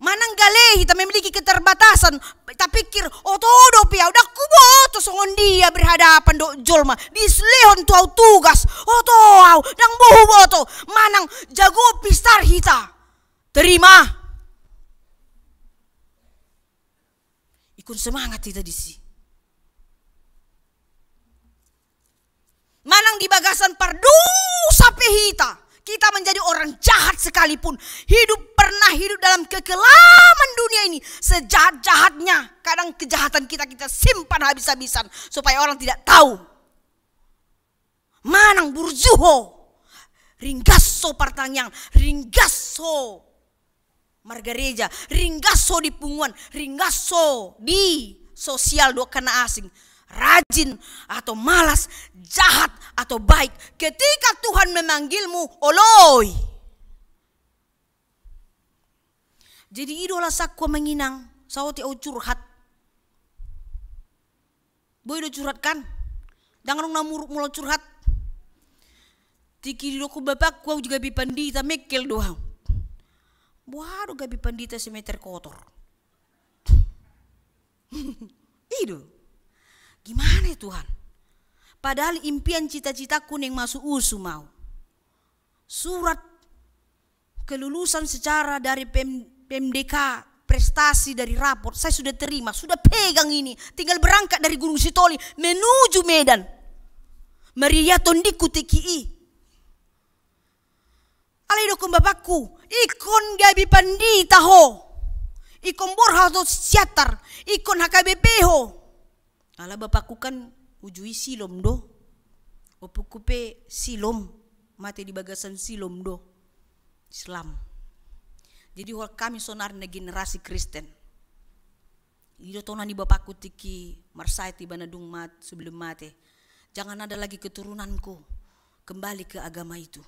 Manang gale hita memiliki keterbatasan, tapikir, "Oto dope au, ndang huboto songon dia berhadapan dohot jolma, dilehon tu au tugas, oto au, ndang huboto." Manang jago pistar hita, terima. Ingkon semangat hita disi. Manang di bagasan pardosa pe hita, kita menjadi orang jahat sekalipun, hidup pernah hidup dalam kekelaman dunia ini, sejahat-jahatnya, kadang kejahatan kita, kita simpan habis-habisan supaya orang tidak tahu. Manang burju ho, ringgas ho partangiangan, ringgas ho margareja, ringgas ho di punguan, ringgas ho di sosial, dohot na asing, rajin atau malas, jahat atau baik, ketika Tuhan memanggilmu, oloi. Jadi i do alasanku, amang inang, saotik au curhat. Boi do curhat kan? Ndang adong na muruk molo curhat. Tingki didokkon bapakku au gabe pandita, mengkel do au. Boha do gabe pandita semeter kotor. I do. Gimana ya Tuhan? Padahal impian cita-citaku naeng masusu ma au. Surat kelulusan secara dari P M, P M D K, prestasi dari rapor, saya sudah terima, sudah pegang ini. Tinggal berangkat dari Gunung Sitoli menuju Medan. Maria tondingku tingki i. Alai didokkon bapakku, ingkon gabe pandita ho. Ingkon borhat ho tu Siantar, ingkon H K B P ho. Ala bapakku kan uju i Silom do. Ompuku pe Silom, mate di bagasan Silom do. Islam. Jadi holan hami sonari na generasi Kristen. I do tona ni bapakku tingki marsaet ibana dung mat-, sebelum mate. Jangan ada lagi keturunanku kembali ke agama itu.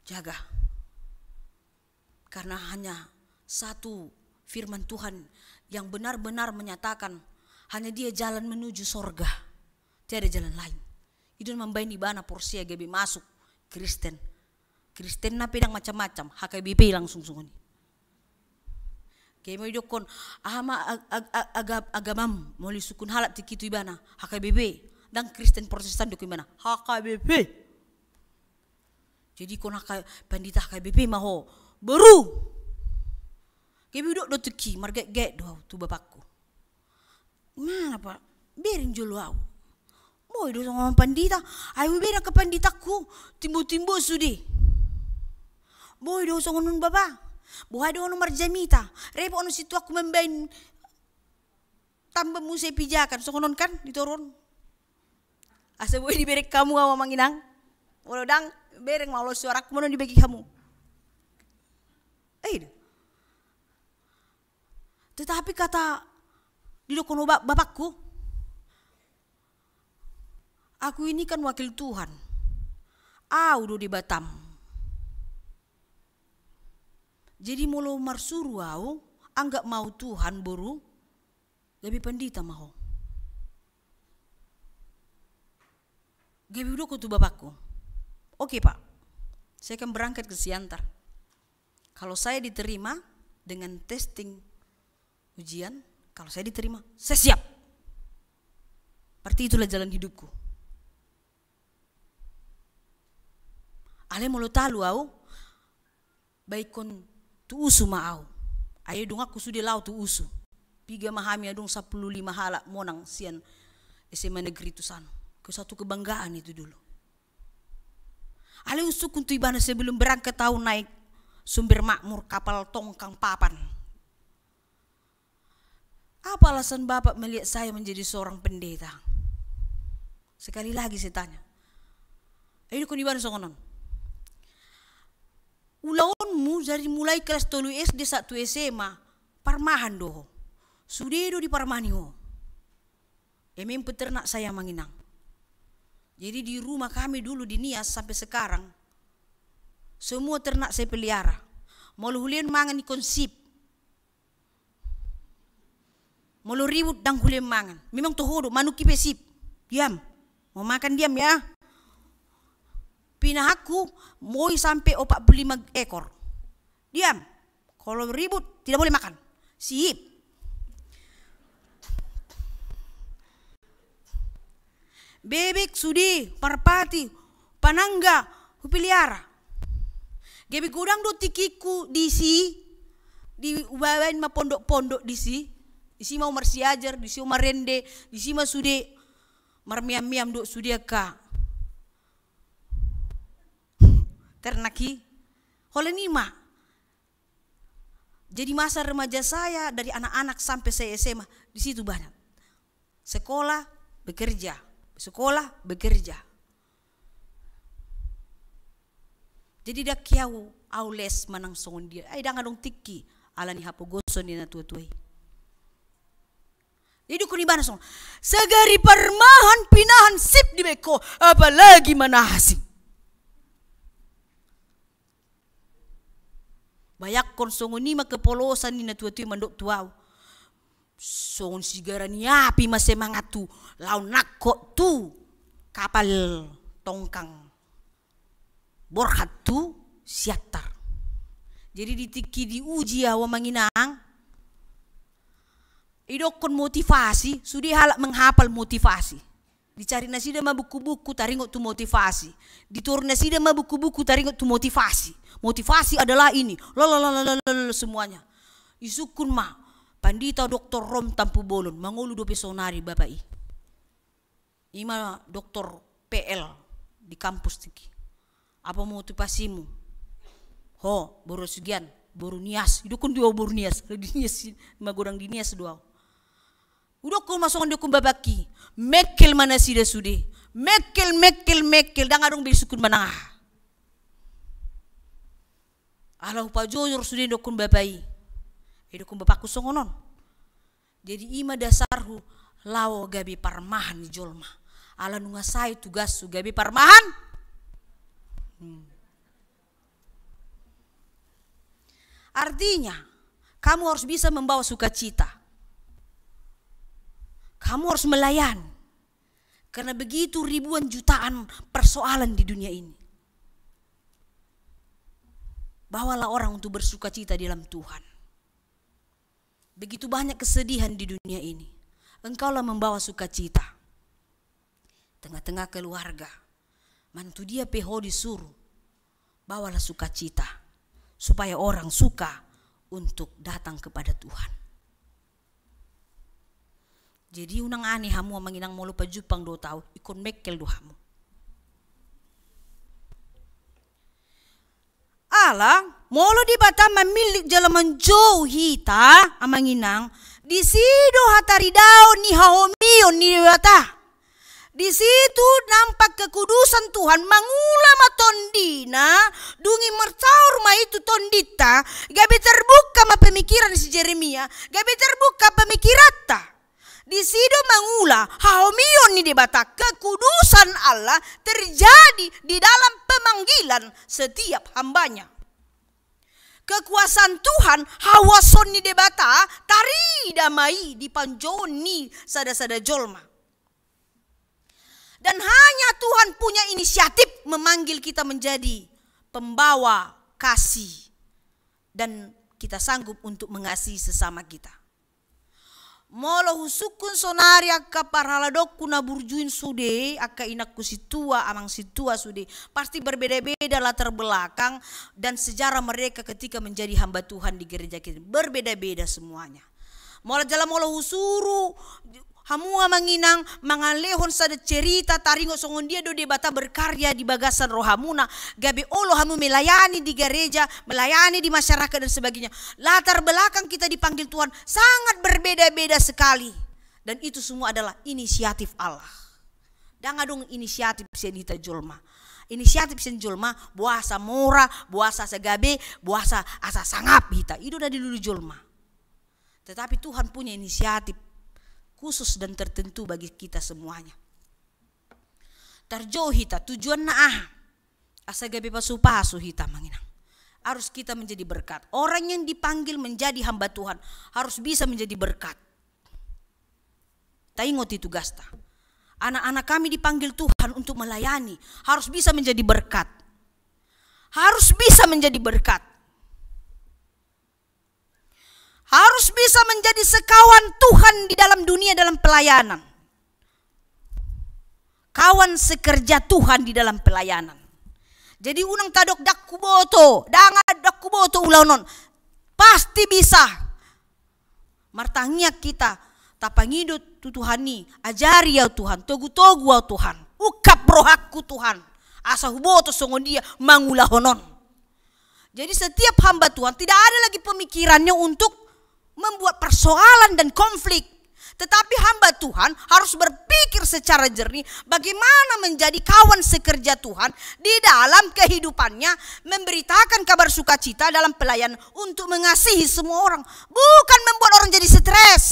Jaga. Karena hanya satu firman Tuhan yang benar-benar menyatakan hanya dia jalan menuju sorga. Tiada jalan lain. I do na mambaen ibana porsea gabe masuk Kristen. Kristenna pe ndang macam-macam, H K B P langsung songon i. Gabe molo didokkon, aha ma ag-, ag-, ag-, agam-, agamam, molo disungkun halak tingki tu ibana, H K B P, ndang Kristen Protestan didokkon ibana, H K B P. Jadi ingkon H K, pandita H K B P ma ho, boru. Gabe hudok do tingki, margaet-gaet do au tu bapakku. Mana, Pak? Bereng jolo au. Boi do songon pandita, ai hubereng angka panditangku, timbo-timbo sude. Boi do songon on, Bapa. Boha do on marjamita. Repot on situangku mambaen tamba muse pijakan, songon on kan, di toru on. Asa boi dibereng hamu au, amang inang. Molo ndang, bereng ma olo suarangku, molo dibege hamu. Eh, tetapi kata didokkon bap-, bapakku, aku ini kan wakil Tuhan. Au do Debatam. Jadi molo marsuru au, anggap ma au Tuhan, boru, gabe pandita ma ho. Gabe hudokkon tu bapakku, "Oke, Pak, saya akan berangkat ke Siantar. Kalau saya diterima dengan testing ujian, kalau saya diterima, saya siap." Berarti itulah jalan hidupku. Alai molo talu au, baenkon tu USU ma au. Ai donganku sude laho tu USU. Piga ma hami, adong sampulu lima halak monang sian S M A negeri tu sana. Ke-, satu kebanggaan itu dulu. Alai husungkun tu ibana sebelum berangkat au naik Sumber Makmur, kapal tongkang papan. Apa alasan Bapak melihat saya menjadi seorang pendeta? Sekali lagi saya tanya. Ai didokkon ibana songon on. Ulaonmu dari mulai kelas tolu S D sahat tu S M A, parmahan do ho. Sude do diparmahani ho. Emang peternak saya, amang inang. Jadi di rumah kami dulu di Nias sampai sekarang, semua ternak saya pelihara. Molo hulehon mangan ingkon sip. Molo ribut ndang hulehon mangan. Memang toho do, manukki pe sip. Diam. Mau makan diam ya. Pinahanku moi sampe opat pulu lima ekor. Diam. Kalau ribut, tidak boleh makan. Sip. Bebek sude, parpati, panangga, hupelihara. Gabe godang do tingkingku disi, di, hubaen ma pondok-pondok disi, disi ma au marsiajar, disi au marende, disi ma sude marmeam-meam dohot sude angka ternak i. Holan i ma. Jadi masa remaja saya dari anak-anak sampai saya S M A, di situ banyak. Sekolah, bekerja, sekolah, bekerja. Jadi ndang hea au les manang songon dia. Ai ndang adong tingki, ala ni hapogoson ni natua-tua i. Jadi didok ibana songon, sagari parmahan pinahan sip dibaen ho, apalagi manahasing. Bayangkon songon i ma kepolosan ni natua-tua i mandok tu au. Songon sigara ni api ma semangathu, laho nangkok tu kapal tongkang borhat tu Siantar. Jadi di tingki diuji au amang inang, didokkon motivasi, sude halak menghapal motivasi. Dicari nasida ma buku-buku taringot tu motivasi. Ditoru nasida ma buku-buku taringot tu motivasi. Motivasi adalah ini. Lalalala, semuanya. Disungkun ma Pandita Doktor Rom Tampubolon, mangolu dope saonari bapak i. I ma doktor P L di kampus tingki. Apa motivasimu? Ho, boru Sugian, boru Nias. Didokkon do au boru Nias. Di Nias, magodang di Nias do au. Didokkon ma songon didokkon bapak i. Mengkel ma nasida sude. Mengkel, mengkel, mengkel. Ndang adong be disungkun manang aha. Ala hupajojor sude didokkon bapak i. Didokkon bapakku songon on. Jadi i ma dasarhu laho gabe parmahan ni jolma. Ala nunga sae tugashu gabe parmahan. Hmm. Artinya, kamu harus bisa membawa sukacita. Kamu harus melayani. Karena begitu ribuan jutaan persoalan di dunia ini. Bawalah orang untuk bersukacita di dalam Tuhan. Begitu banyak kesedihan di dunia ini. Engkaulah membawa sukacita. Tengah-tengah keluarga. Manang tu dia pe ho disuruh. Bawalah sukacita. Supaya orang suka untuk datang kepada Tuhan. Jadi unang aneh hamu amang inang molo pajumpang dohot au, ingkon mengkel do hamu. Ala, molo Debata mamillit jala manjou hita, amang inang, disi do hataridaon ni hahomion ni Debata. Disi do nampak kekudusan Tuhan, mangula ma tondina, dung i marsaor ma i tu tondinta, gabe terbuka ma pemikiran si Jeremia, gabe terbuka pemikiranta. Disi do mangula hahomion ni Debata, kekudusan Allah terjadi di dalam pemanggilan setiap hamba-Nya. Kekuasaan Tuhan, hahuason ni Debata, tarida ma i di panjouon ni sada-sada jolma. Dan hanya Tuhan punya inisiatif memanggil kita menjadi pembawa kasih dan kita sanggup untuk mengasihi sesama kita. Molo husungkun sonari angka parhaladonku na burju i sude, angka inangku sintua, amang sintua sude, pasti berbeda-beda latar belakang dan sejarah mereka ketika menjadi hamba Tuhan di gereja kita. Berbeda-beda semuanya. Molo jala molo husuru hamu amang inang mangalehon sada cerita taringot songon dia do Debata berkarya di bagasan rohamuna, gabe olo hamu melayani di gereja, melayani di masyarakat dan sebagainya. Latar belakang kita dipanggil Tuhan sangat berbeda-beda sekali. Dan itu semua adalah inisiatif Allah. Ndang adong inisiatif sian hita jolma. Inisiatif sian jolma, boasa mora, boasa asa gabe, boasa asa sangap hita. I do na dilului jolma. Tetapi Tuhan punya inisiatif khusus dan tertentu bagi kita semuanya. Tarjou hita, tujuanna aha? Asa gabe pasu-pasu hita amang inang. Harus kita menjadi berkat. Orang yang dipanggil menjadi hamba Tuhan harus bisa menjadi berkat. Taingot i tugasta. Anak-anak kami dipanggil Tuhan untuk melayani, harus bisa menjadi berkat. Harus bisa menjadi berkat. Harus bisa menjadi sekawan Tuhan di dalam dunia dalam pelayanan. Kawan sekerja Tuhan di dalam pelayanan. Jadi unang tadok ndang huboto, ndang, ndang huboto ulaon on. Pasti bisa. Martangiang hita, tapangido tu Tuhan i, ajari au Tuhan, togu-togu au Tuhan, ungkap rohangku Tuhan, asa huboto songon dia mangulahon on. Jadi setiap hamba Tuhan tidak ada lagi pemikirannya untuk membuat persoalan dan konflik. Tetapi hamba Tuhan harus berpikir secara jernih bagaimana menjadi kawan sekerja Tuhan di dalam kehidupannya, memberitakan kabar sukacita dalam pelayanan untuk mengasihi semua orang, bukan membuat orang jadi stres.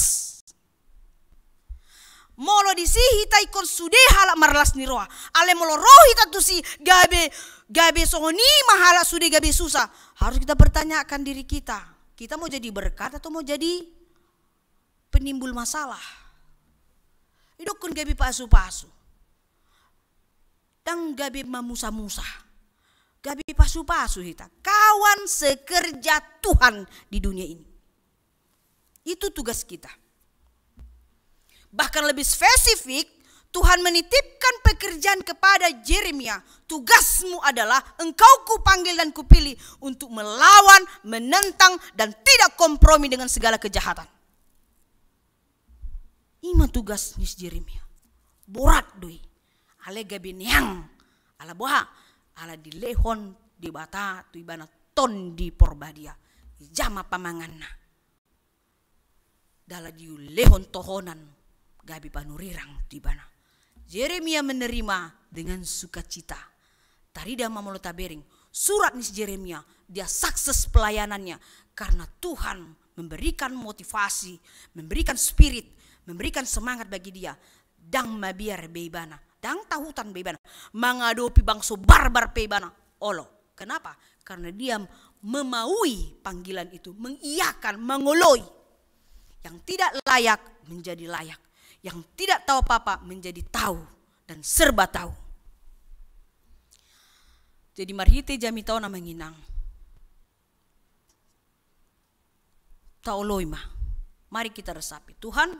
Molo disi hita ingkon sude halak marlas ni roha, alai molo ro hita tusi gabe, gabe songon i ma halak sude gabe susah, harus kita pertanyakan diri kita. Kita mau jadi berkat atau mau jadi penimbul masalah? Idokkon gabe pasu-pasu. Ndang gabe mamusa-musa. Gabe pasu-pasu hita. Kawan sekerja Tuhan di dunia ini. Itu tugas kita. Bahkan lebih spesifik, Tuhan menitipkan pekerjaan kepada Yeremia. Tugasmu adalah engkau kupanggil dan kupilih untuk melawan, menentang, dan tidak kompromi dengan segala kejahatan. Ima tugas ni si Yeremia. Borat do i. Alai gabe neang. Ala boha? Ala dilehon Debata tu ibana Tondi Porbadia. Dijama pamanganna. Jala dilehon tohonan gabe panurirang tu ibana. Yeremia menerima dengan sukacita. Tarida ma molo tabereng surat ni si Yeremia, dia sukses pelayanannya karena Tuhan memberikan motivasi, memberikan spirit, memberikan semangat bagi dia. Ndang mabiar be ibana, ndang tahutan be ibana, mangadopi bangso barbar pe ibana, olo. Kenapa? Karena dia memaui panggilan itu, mengiyakan, mangoloi. Yang tidak layak menjadi layak, yang tidak tahu apa-apa menjadi tahu dan serba tahu. Jadi marhite jamita on, amang inang, taoloi ma. Mari kita resapi. Tuhan,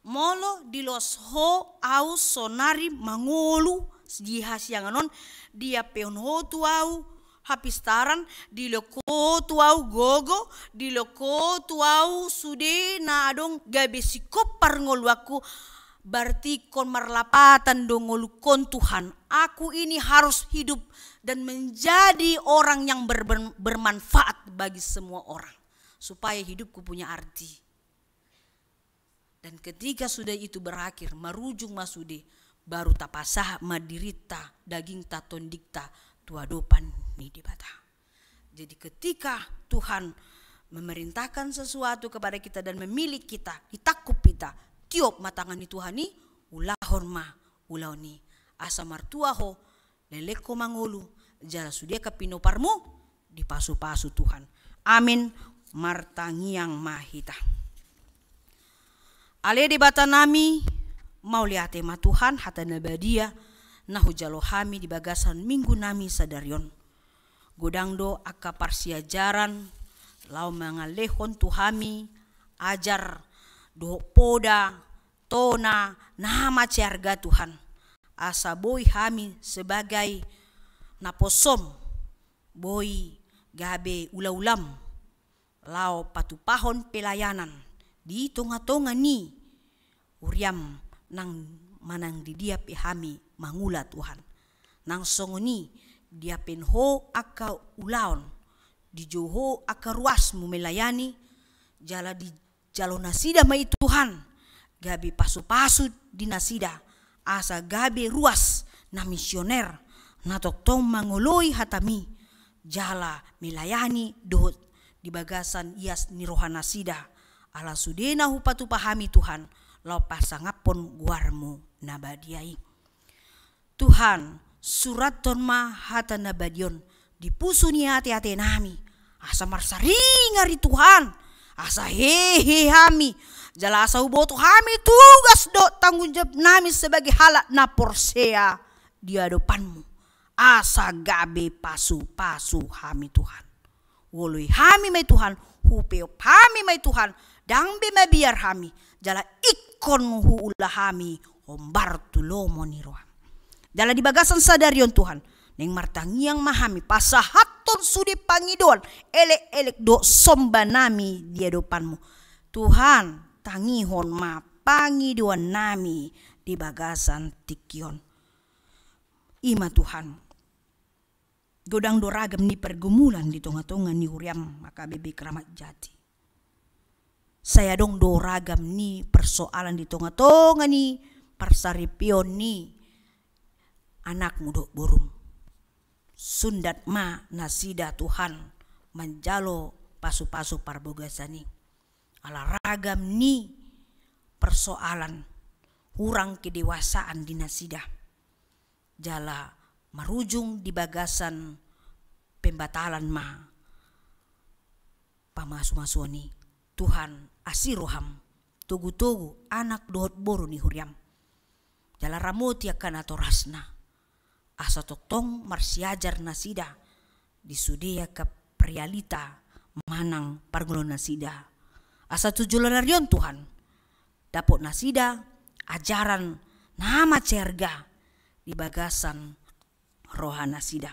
molo dilos Ho au sonari mangolu di hasiangan on, diampehon Ho tu au hapistaran, dilehon Ho tu au gogo, dilehon Ho tu au sude na adong gabe singkop parngoluanku, berarti ingkon marlapatan do ngolungkon, Tuhan. Aku ini harus hidup dan menjadi orang yang ber-, ber-, bermanfaat bagi semua orang, supaya hidupku punya arti. Dan ketika sudah itu berakhir, marujung ma sude, baru tapasahat ma dirinta, dagingta, tondingta tu adopan ni Debata. Jadi ketika Tuhan memerintahkan sesuatu kepada kita dan memilih kita, ditangkup hita, tiop ma tangan ni Tuhan i, ulahon ma ulaon i. Asa martua ho, leleng ho mangolu, jala sude angka pinoparmu dipasu-pasu Tuhan. Amin. Martangiang ma hita. Ale Debata nami, mauliate ma Tuhan, hata na badia na hujalo hami di bagasan minggu nami sadari on. Godang do angka parsiajaran laho mangalehon tu hami ajar dohot poda, tona na mansai arga, Tuhan. Asa boi hami sebagai naposom, boi gabe ula-ulam laho patupahon pelayanan di tonga-tonga ni huriam nang manang di dia pe hami mangula, Tuhan. Nang songon i, diampe Ho angka ulaon, dijou Ho angka ruasmu melayani, jala dijalo nasida ma i, Tuhan, gabe pasu-pasu di nasida, asa gabe ruas na misioner, na tongtong mangoloi hatami, jala melayani dohot di bagasan ias ni rohanasida. Ala sude na hupatupa hami, Tuhan, laho pasangaphon goarmu na badia i. Tuhan, surathon ma hata na badia on di pusu ni ate-ate nami, asa marsaringar i, Tuhan, asa hehe hami, jala asa huboto hami tugas dohot tanggung jawab nami sebagai halak na porsea di adopanmu, asa gabe pasu-pasu hami, Tuhan. Huoloi hami ma i, Tuhan, hupeop hami ma i, Tuhan, ndang be mabiar hami, jala ingkon huula hami hombar tu lomo ni roham. Jala di bagasan sadari on, Tuhan, naeng martangiang ma hami, pasahathon sude pangidoan, elek-elek dohot somba nami di adopanmu. Tuhan, tangihon ma pangidoan nami di bagasan tingki on. Ima, Tuhan, Godang do ragam ni pergumulan di tonga-tonga ni huriam H K B P Kramat Jati. Sai adong do ragam ni persoalan di tonga-tonga ni parsaripeon ni anakmu dohot borum. Sundat ma nasida Tuhan manjalo pasu-pasu parbagasan i. Ala ragam ni persoalan, hurang kedewasaan di nasida. Jala marujung di bagasan pembatalan ma pamasu-masuon i. Tuhan, asi roham, togu-togu anak dohot boru ni huriam. Jala ramoti angka natorasna. Asa tongtong marsiajar nasida di sude angka realita manang parngoluon nasida. Asa tu joloan ni ari on Tuhan, dapot nasida ajaran na mansai arga di bagasan roha nasida.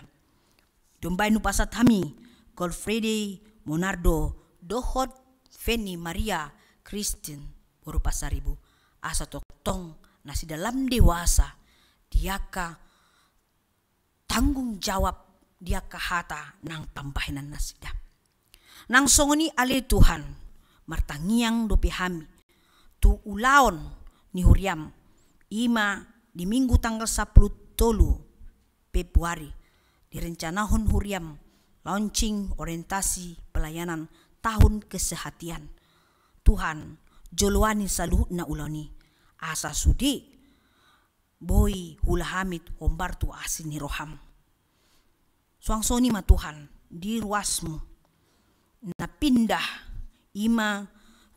Dombai nupasahat hami Golfrede Monardo dohot Feni Maria Kristin boru Pasaribu. Asa tongtong nasida lam dewasa di angka tanggung jawab di angka hata nang pambahenan nasida. Nang songon i ale Tuhan, martangiang dope hami tu ulaon ni huriam, i ma di Minggu tanggal sampulu tolu Februari direncanahon huriam launching orientasi pelayanan tahun kesehatian. Tuhan, joloani saluhutna ulaon i, asa sude boi huula hami hombar tu asi ni roham. Suang songon i ma Tuhan, di ruasmu na pindah, i ma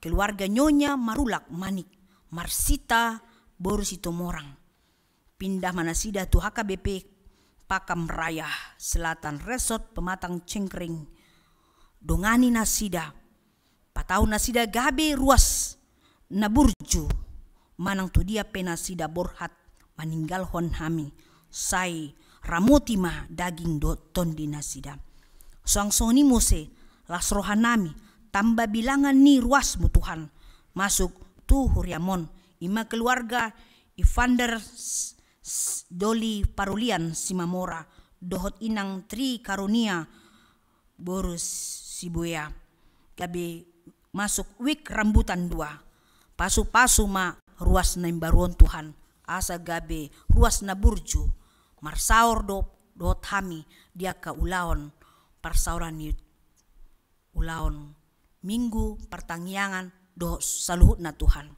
keluarga Nyonya Marulak Manik Marsita boru Sitomorang. Pindah ma nasida tu H K B P Pakam Raya Selatan Resort Pematang Cengkring. Dongani nasida, patau nasida gabe ruas na burju, manang tu dia pe nasida borhat maninggalhon hami, sai ramoti ma daging dohot tondi nasida. Suang songon i muse las rohanami, tamba bilangan ni ruasmu Tuhan, masuk tu huriam on, i ma keluarga Ivander S-, S-, Doli Parulian Simamora, dohot inang Tri Karunia boru Sibuea, gabe masuk wik rambutan dua. Pasu-pasu ma ruas na imbaru on Tuhan, asa gabe ruas na burju, marsaor do-, dohot hami di angka ulaon parsaoran ni ulaon Minggu partangiangan dohot saluhutna Tuhan.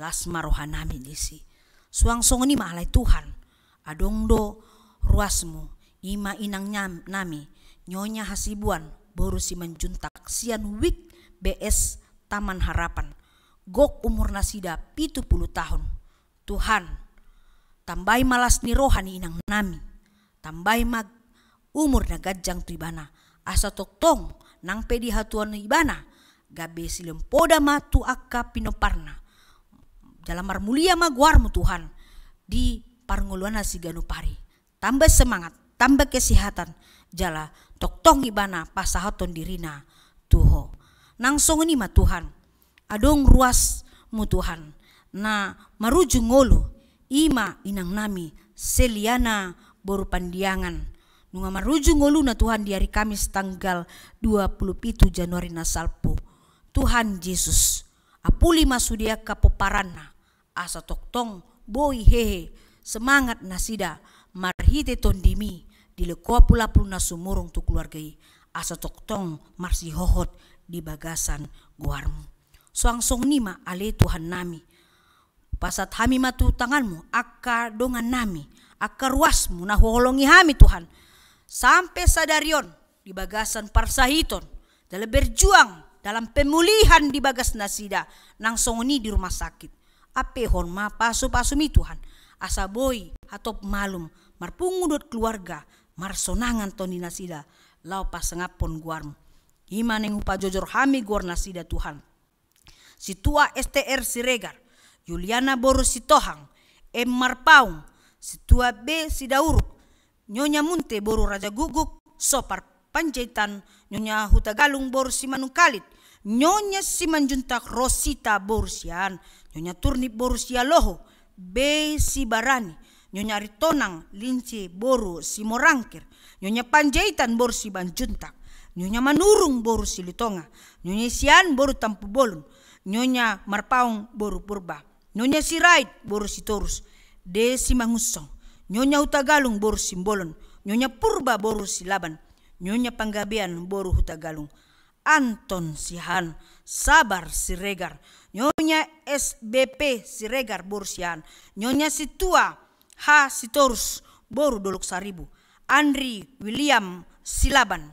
Las ma rohanami disi. Suang songon i ma alai Tuhan, adong do ruasmu, i ma inang nyam-, nami, Nyonya Hasibuan boru Simanjuntak sian wik B S Taman Harapan. Gok umur nasida pitu pulu tahun. Tuhan, tambai ma las ni roha ni inang nami. Tambai ma umur na ganjang tu ibana. Asa tongtong nang pe di hatuaon ibana, gabe silehon poda ma tu angka pinomparna. Jala marmulia ma goarmu Tuhan di parngoluanna siganup ari. Tamba semangat, tamba kesehatan, jala tongtong ibana pasahathon dirina tu Ho. Nang songon i ma Tuhan, adong ruasmu Tuhan, na marujung ngolu, i ma inang nami, Seliana boru Pandiangan. Nunga marujung ngoluna Tuhan di ari Kamis tanggal dua pulu pitu Januari na salpu. Tuhan Jesus, apuli ma sude angka pomparanna, asa tongtong boi hehe semangat nasida marhite tondimi, dilehon Ho apul-apul na sumurung tu keluarga i, asa tongtong marsihohot di bagasan goarmu. Suang songon i ma ale Tuhan nami, pasahat hami ma tu tanganmu angka dongan nami, angka ruasmu na huholongi hami Tuhan, sampe sadari on di bagasan parsahiton, dalam berjuang, dalam pemulihan di bagas nasida, nang songon i di rumah sakit. Ampehon ma pasu-pasumi Tuhan, asa boi hatop malum, marpungu dohot keluarga, marsonangan tondi nasida, laho pasangaphon goarmu. I ma naeng hupajojor hami goar nasida Tuhan. Sintua S T R Siregar, Yuliana boru Sitohang, M Marpaung, Sintua B Sidauruk, Nyonya Munte boru Rajagukguk, Sopar Panjaitan, Nyonya Hutagalung boru Simanungkalit, Nyonya Simanjuntak Rosita boru Siahaan, Nyonya Turnip boru Sialoho, B Sibarani, Nyonya Aritonang Lince boru Simorangkir, Nyonya Panjaitan boru Simanjuntak, Nyonya Manurung boru Silitonga, Nyonya Sian boru Tampubolon, Nyonya Marpaung boru Purba, Nyonya Sirait boru Sitorus, De Simangunsong, Nyonya Hutagalung boru Simbolon, Nyonya Purba boru Silaban, Nyonya Panggabean boru Hutagalung, Anton Siahaan, Sabar Siregar, Nyonya S B P Siregar boru Siahaan, Nyonya Sintua H Sitorus boru Dolok Saribu, Andri William Silaban,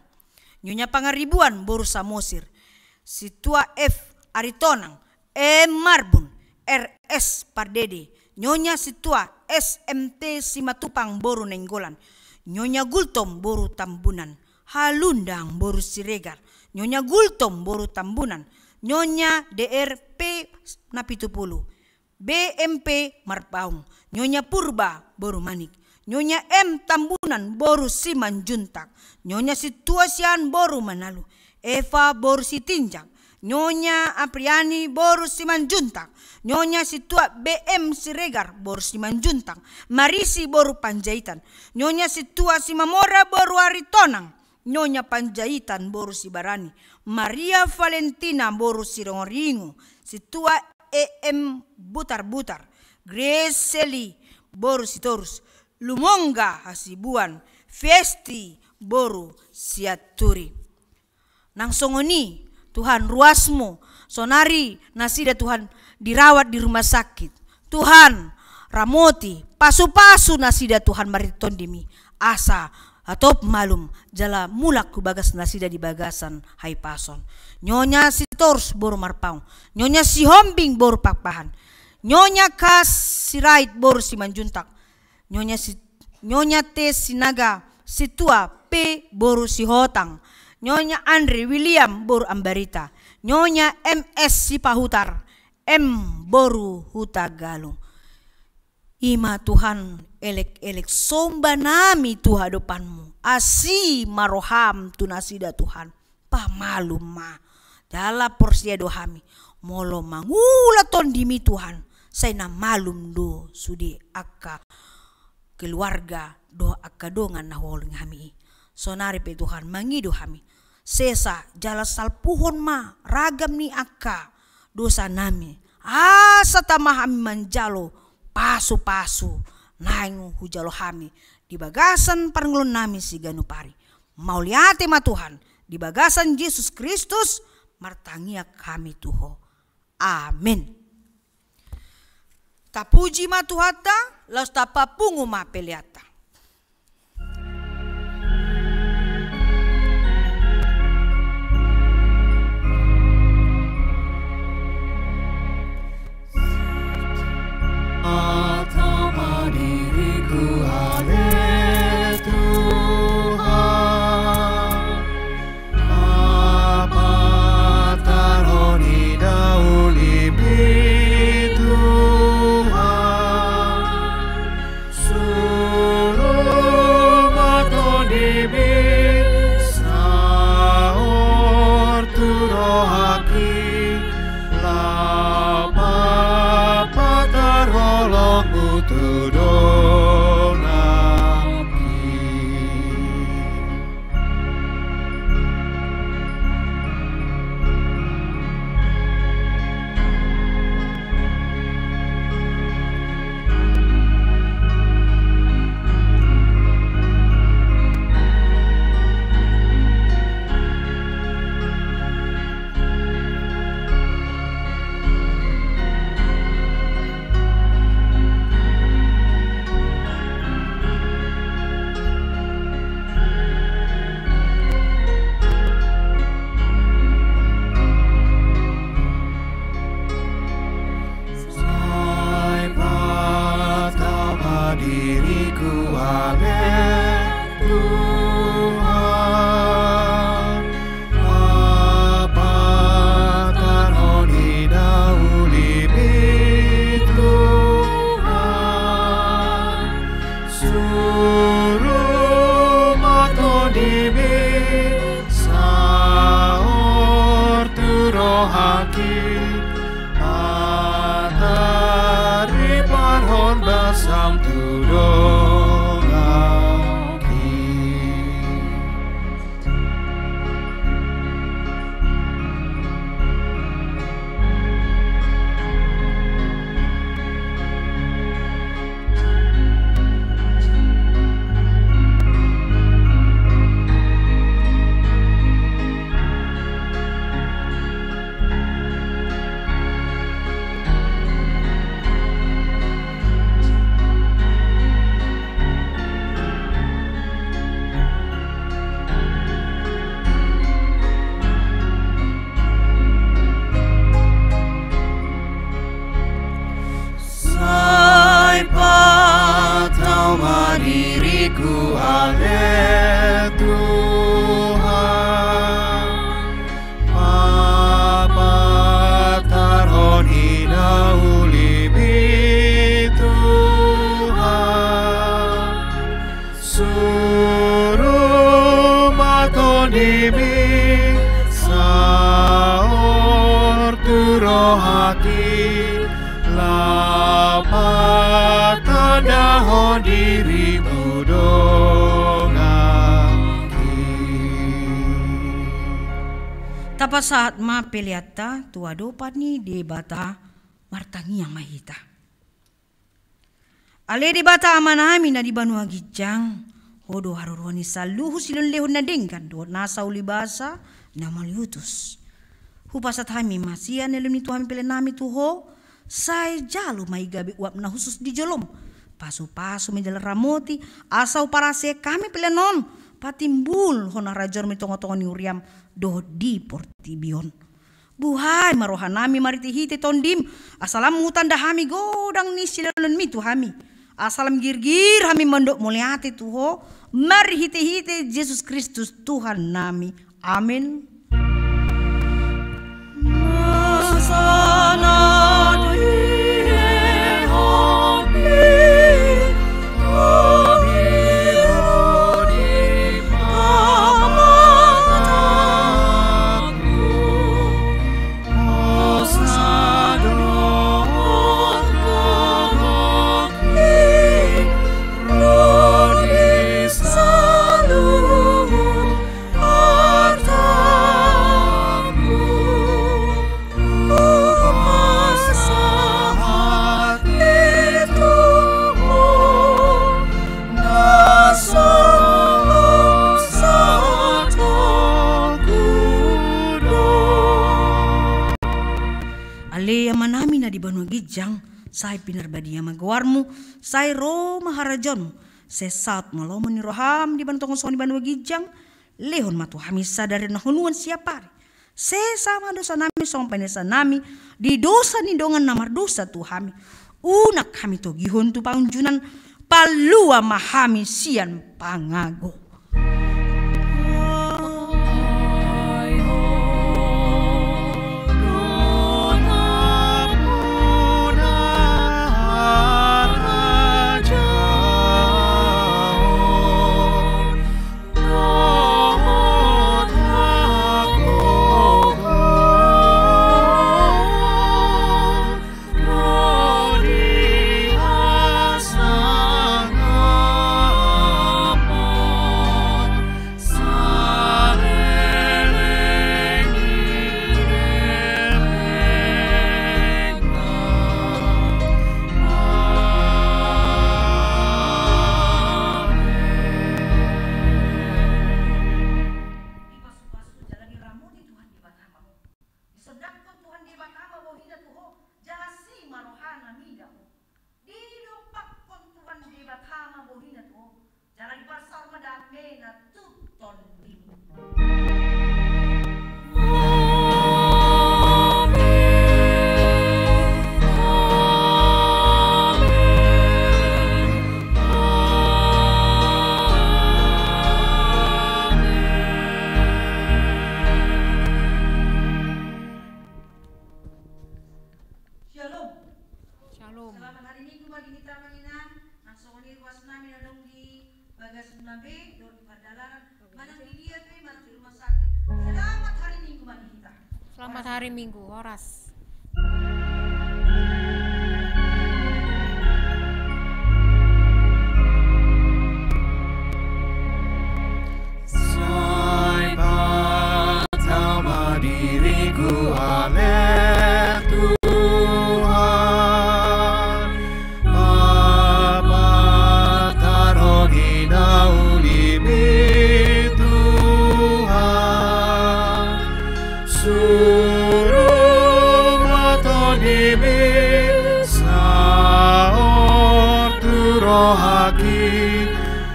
Nyonya Pangaribuan boru Samosir, Sintua F Aritonang, M Marbun, R S Pardede, Nyonya Sintua S M T Simatupang boru Nainggolan, Nyonya Gultom boru Tambunan, Halundang boru Siregar, Nyonya Gultom boru Tambunan, Nyonya D R P Napitupulu, B M P Marpaung, Nyonya Purba boru Manik, Nyonya M Tambunan boru Simanjuntak, Nyonya Sintua Siahaan boru Manalu, Eva boru Sitinjak, Nyonya Apriani boru Simanjuntak, Nyonya Sintua B M Siregar boru Simanjuntak, Marisi boru Panjaitan, Nyonya Sintua Simamora boru Aritonang, Nyonya Panjaitan boru Sibarani, Maria Valentina boru Siringoringo, Sintua E M Butarbutar, Grace Seli boru Sitorus, Lumongga Hasibuan, Festi boru Sianturi. Nang songon i, Tuhan, ruasmu, sonari nasida, Tuhan, dirawat di rumah sakit. Tuhan, ramoti, pasupasu nasida, Tuhan, marhite Tondimi, asa hatop malum jala mulak hu bagas nasida di bagasan hahipason. Nyonya Sitorus boru Marpaung, Nyonya Sihombing boru Pakpahan, Nyonya Kas Sirait boru Simanjuntak, Nyonya Si-, Nyonya T Sinaga Sintua P boru Sihotang, Nyonya Andre William boru Ambarita, Nyonya M S Sipahutar M boru Hutagalung. I ma, Tuhan, elek-elek somba nami tu hadopanmu, asi ma roham tu nasida, Tuhan. Pamalum ma. Jala porsea do hami, molo mangula Tondimi, Tuhan, sai na malum do sude angka keluarga dohot angka dongan na huhaholongi hami i. Sonari pe, Tuhan, mangido hami, sesa jala salpuhon ma ragam ni angka dosa nami, asa tama hami manjalo pasupasu naeng hujalo hami di bagasan parngoluon nami siganup ari. Mauliate ma, Tuhan, di bagasan Jesus Kristus martangiang hami tu Ho. Amen. Tapuji ma Tuhanta, laos tapapungu ma peleanta. Atama diriku, ale Tuhan, apa taroni dauli mi Tuhan. Suru ma Tondimi saor tu rohangki, laho papatar holongmu tu donganki. Ku ale Tuhan, papatarhon i na uli mi Tuhan. Suru ma TondiMi saor tu rohaki, laho patandahon diriMu donganki. Tapasahat ma peleanta tu adopan ni Debata. Martangiang ma hita. Ale Debata Amanami na di banua ginjang, Ho do haroroan ni saluhut silehonlehon na denggan dohot nasa ulibasa na mauliutus. Hupasahat hami ma sian na nilehon ni Tuhami pelean nami tu Ho, sai jalo ma i gabe uap na hushus di jolom. Pasupasu ma i jala ramoti, asa huparhaseang hami pelean on patimbulhon harajaonMu di tongatonga ni huriaM dohot di portibi on. Buhai ma rohanami marhitehite TondiM, asa lam hutanda hami godang ni silehonlehonMi tu hami, asa lam girgir hami mandok mauliate tu Ho, marhitehite Jesus Kristus Tuhannami. Amen. Ale Amanami na di banua ginjang, sai pinarbadia ma goarMu, sai ro ma harajaonMu, sai saut ma lomo ni rohaM di banua tonga songon i banua ginjang. Lehon ma tu hami sadari on na honuan siapari. Sesa ma dosanami songon panesanami di dosa ni dongan na mardosa tu hami. Unang hami togihon tu pangunjunan, palua ma hami sian pangago. Dipasupasu jala diramoti Tuhan Debata ma ho. Disondangkon Tuhan Debata ma bohina tu ho, jala asi ma rohana mida ho. Didompakkon Tuhan Debata ma bohina tu ho, jala diparsaor ma damena tu tondim. Shalom. Shalom. Selamat hari Minggu bagi hita, Amang Inang. Nang songon i ruas nami na adong di bagas na be, dohot di pardalanan, manang di dia pe, manang di rumah sakit. Selamat hari Minggu bagi hita. Selamat hari Minggu, horas. Sai patau ma diriku ale Tuhan, papatarhon i na uli mi Tuhan. Suru ma tondimi saor tu rohaki,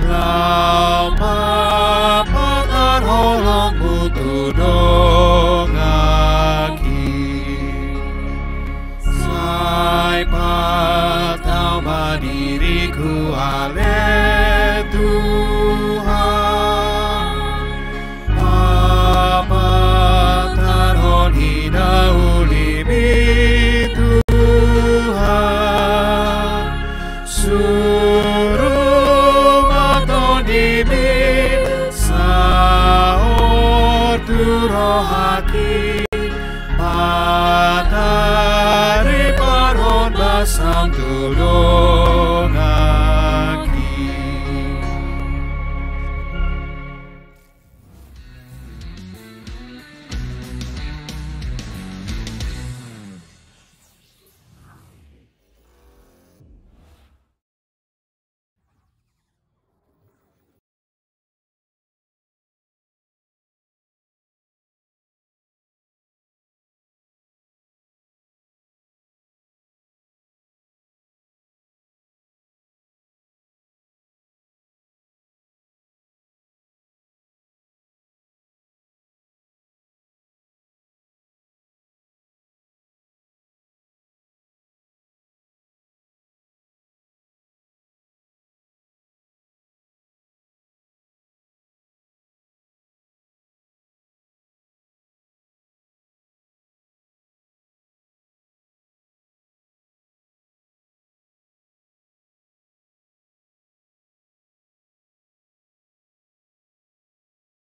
laho papatar holongmu tu dongaki. Sai patau ma diriku ale Tuhan. Urumoto dimi saor tu rohaki.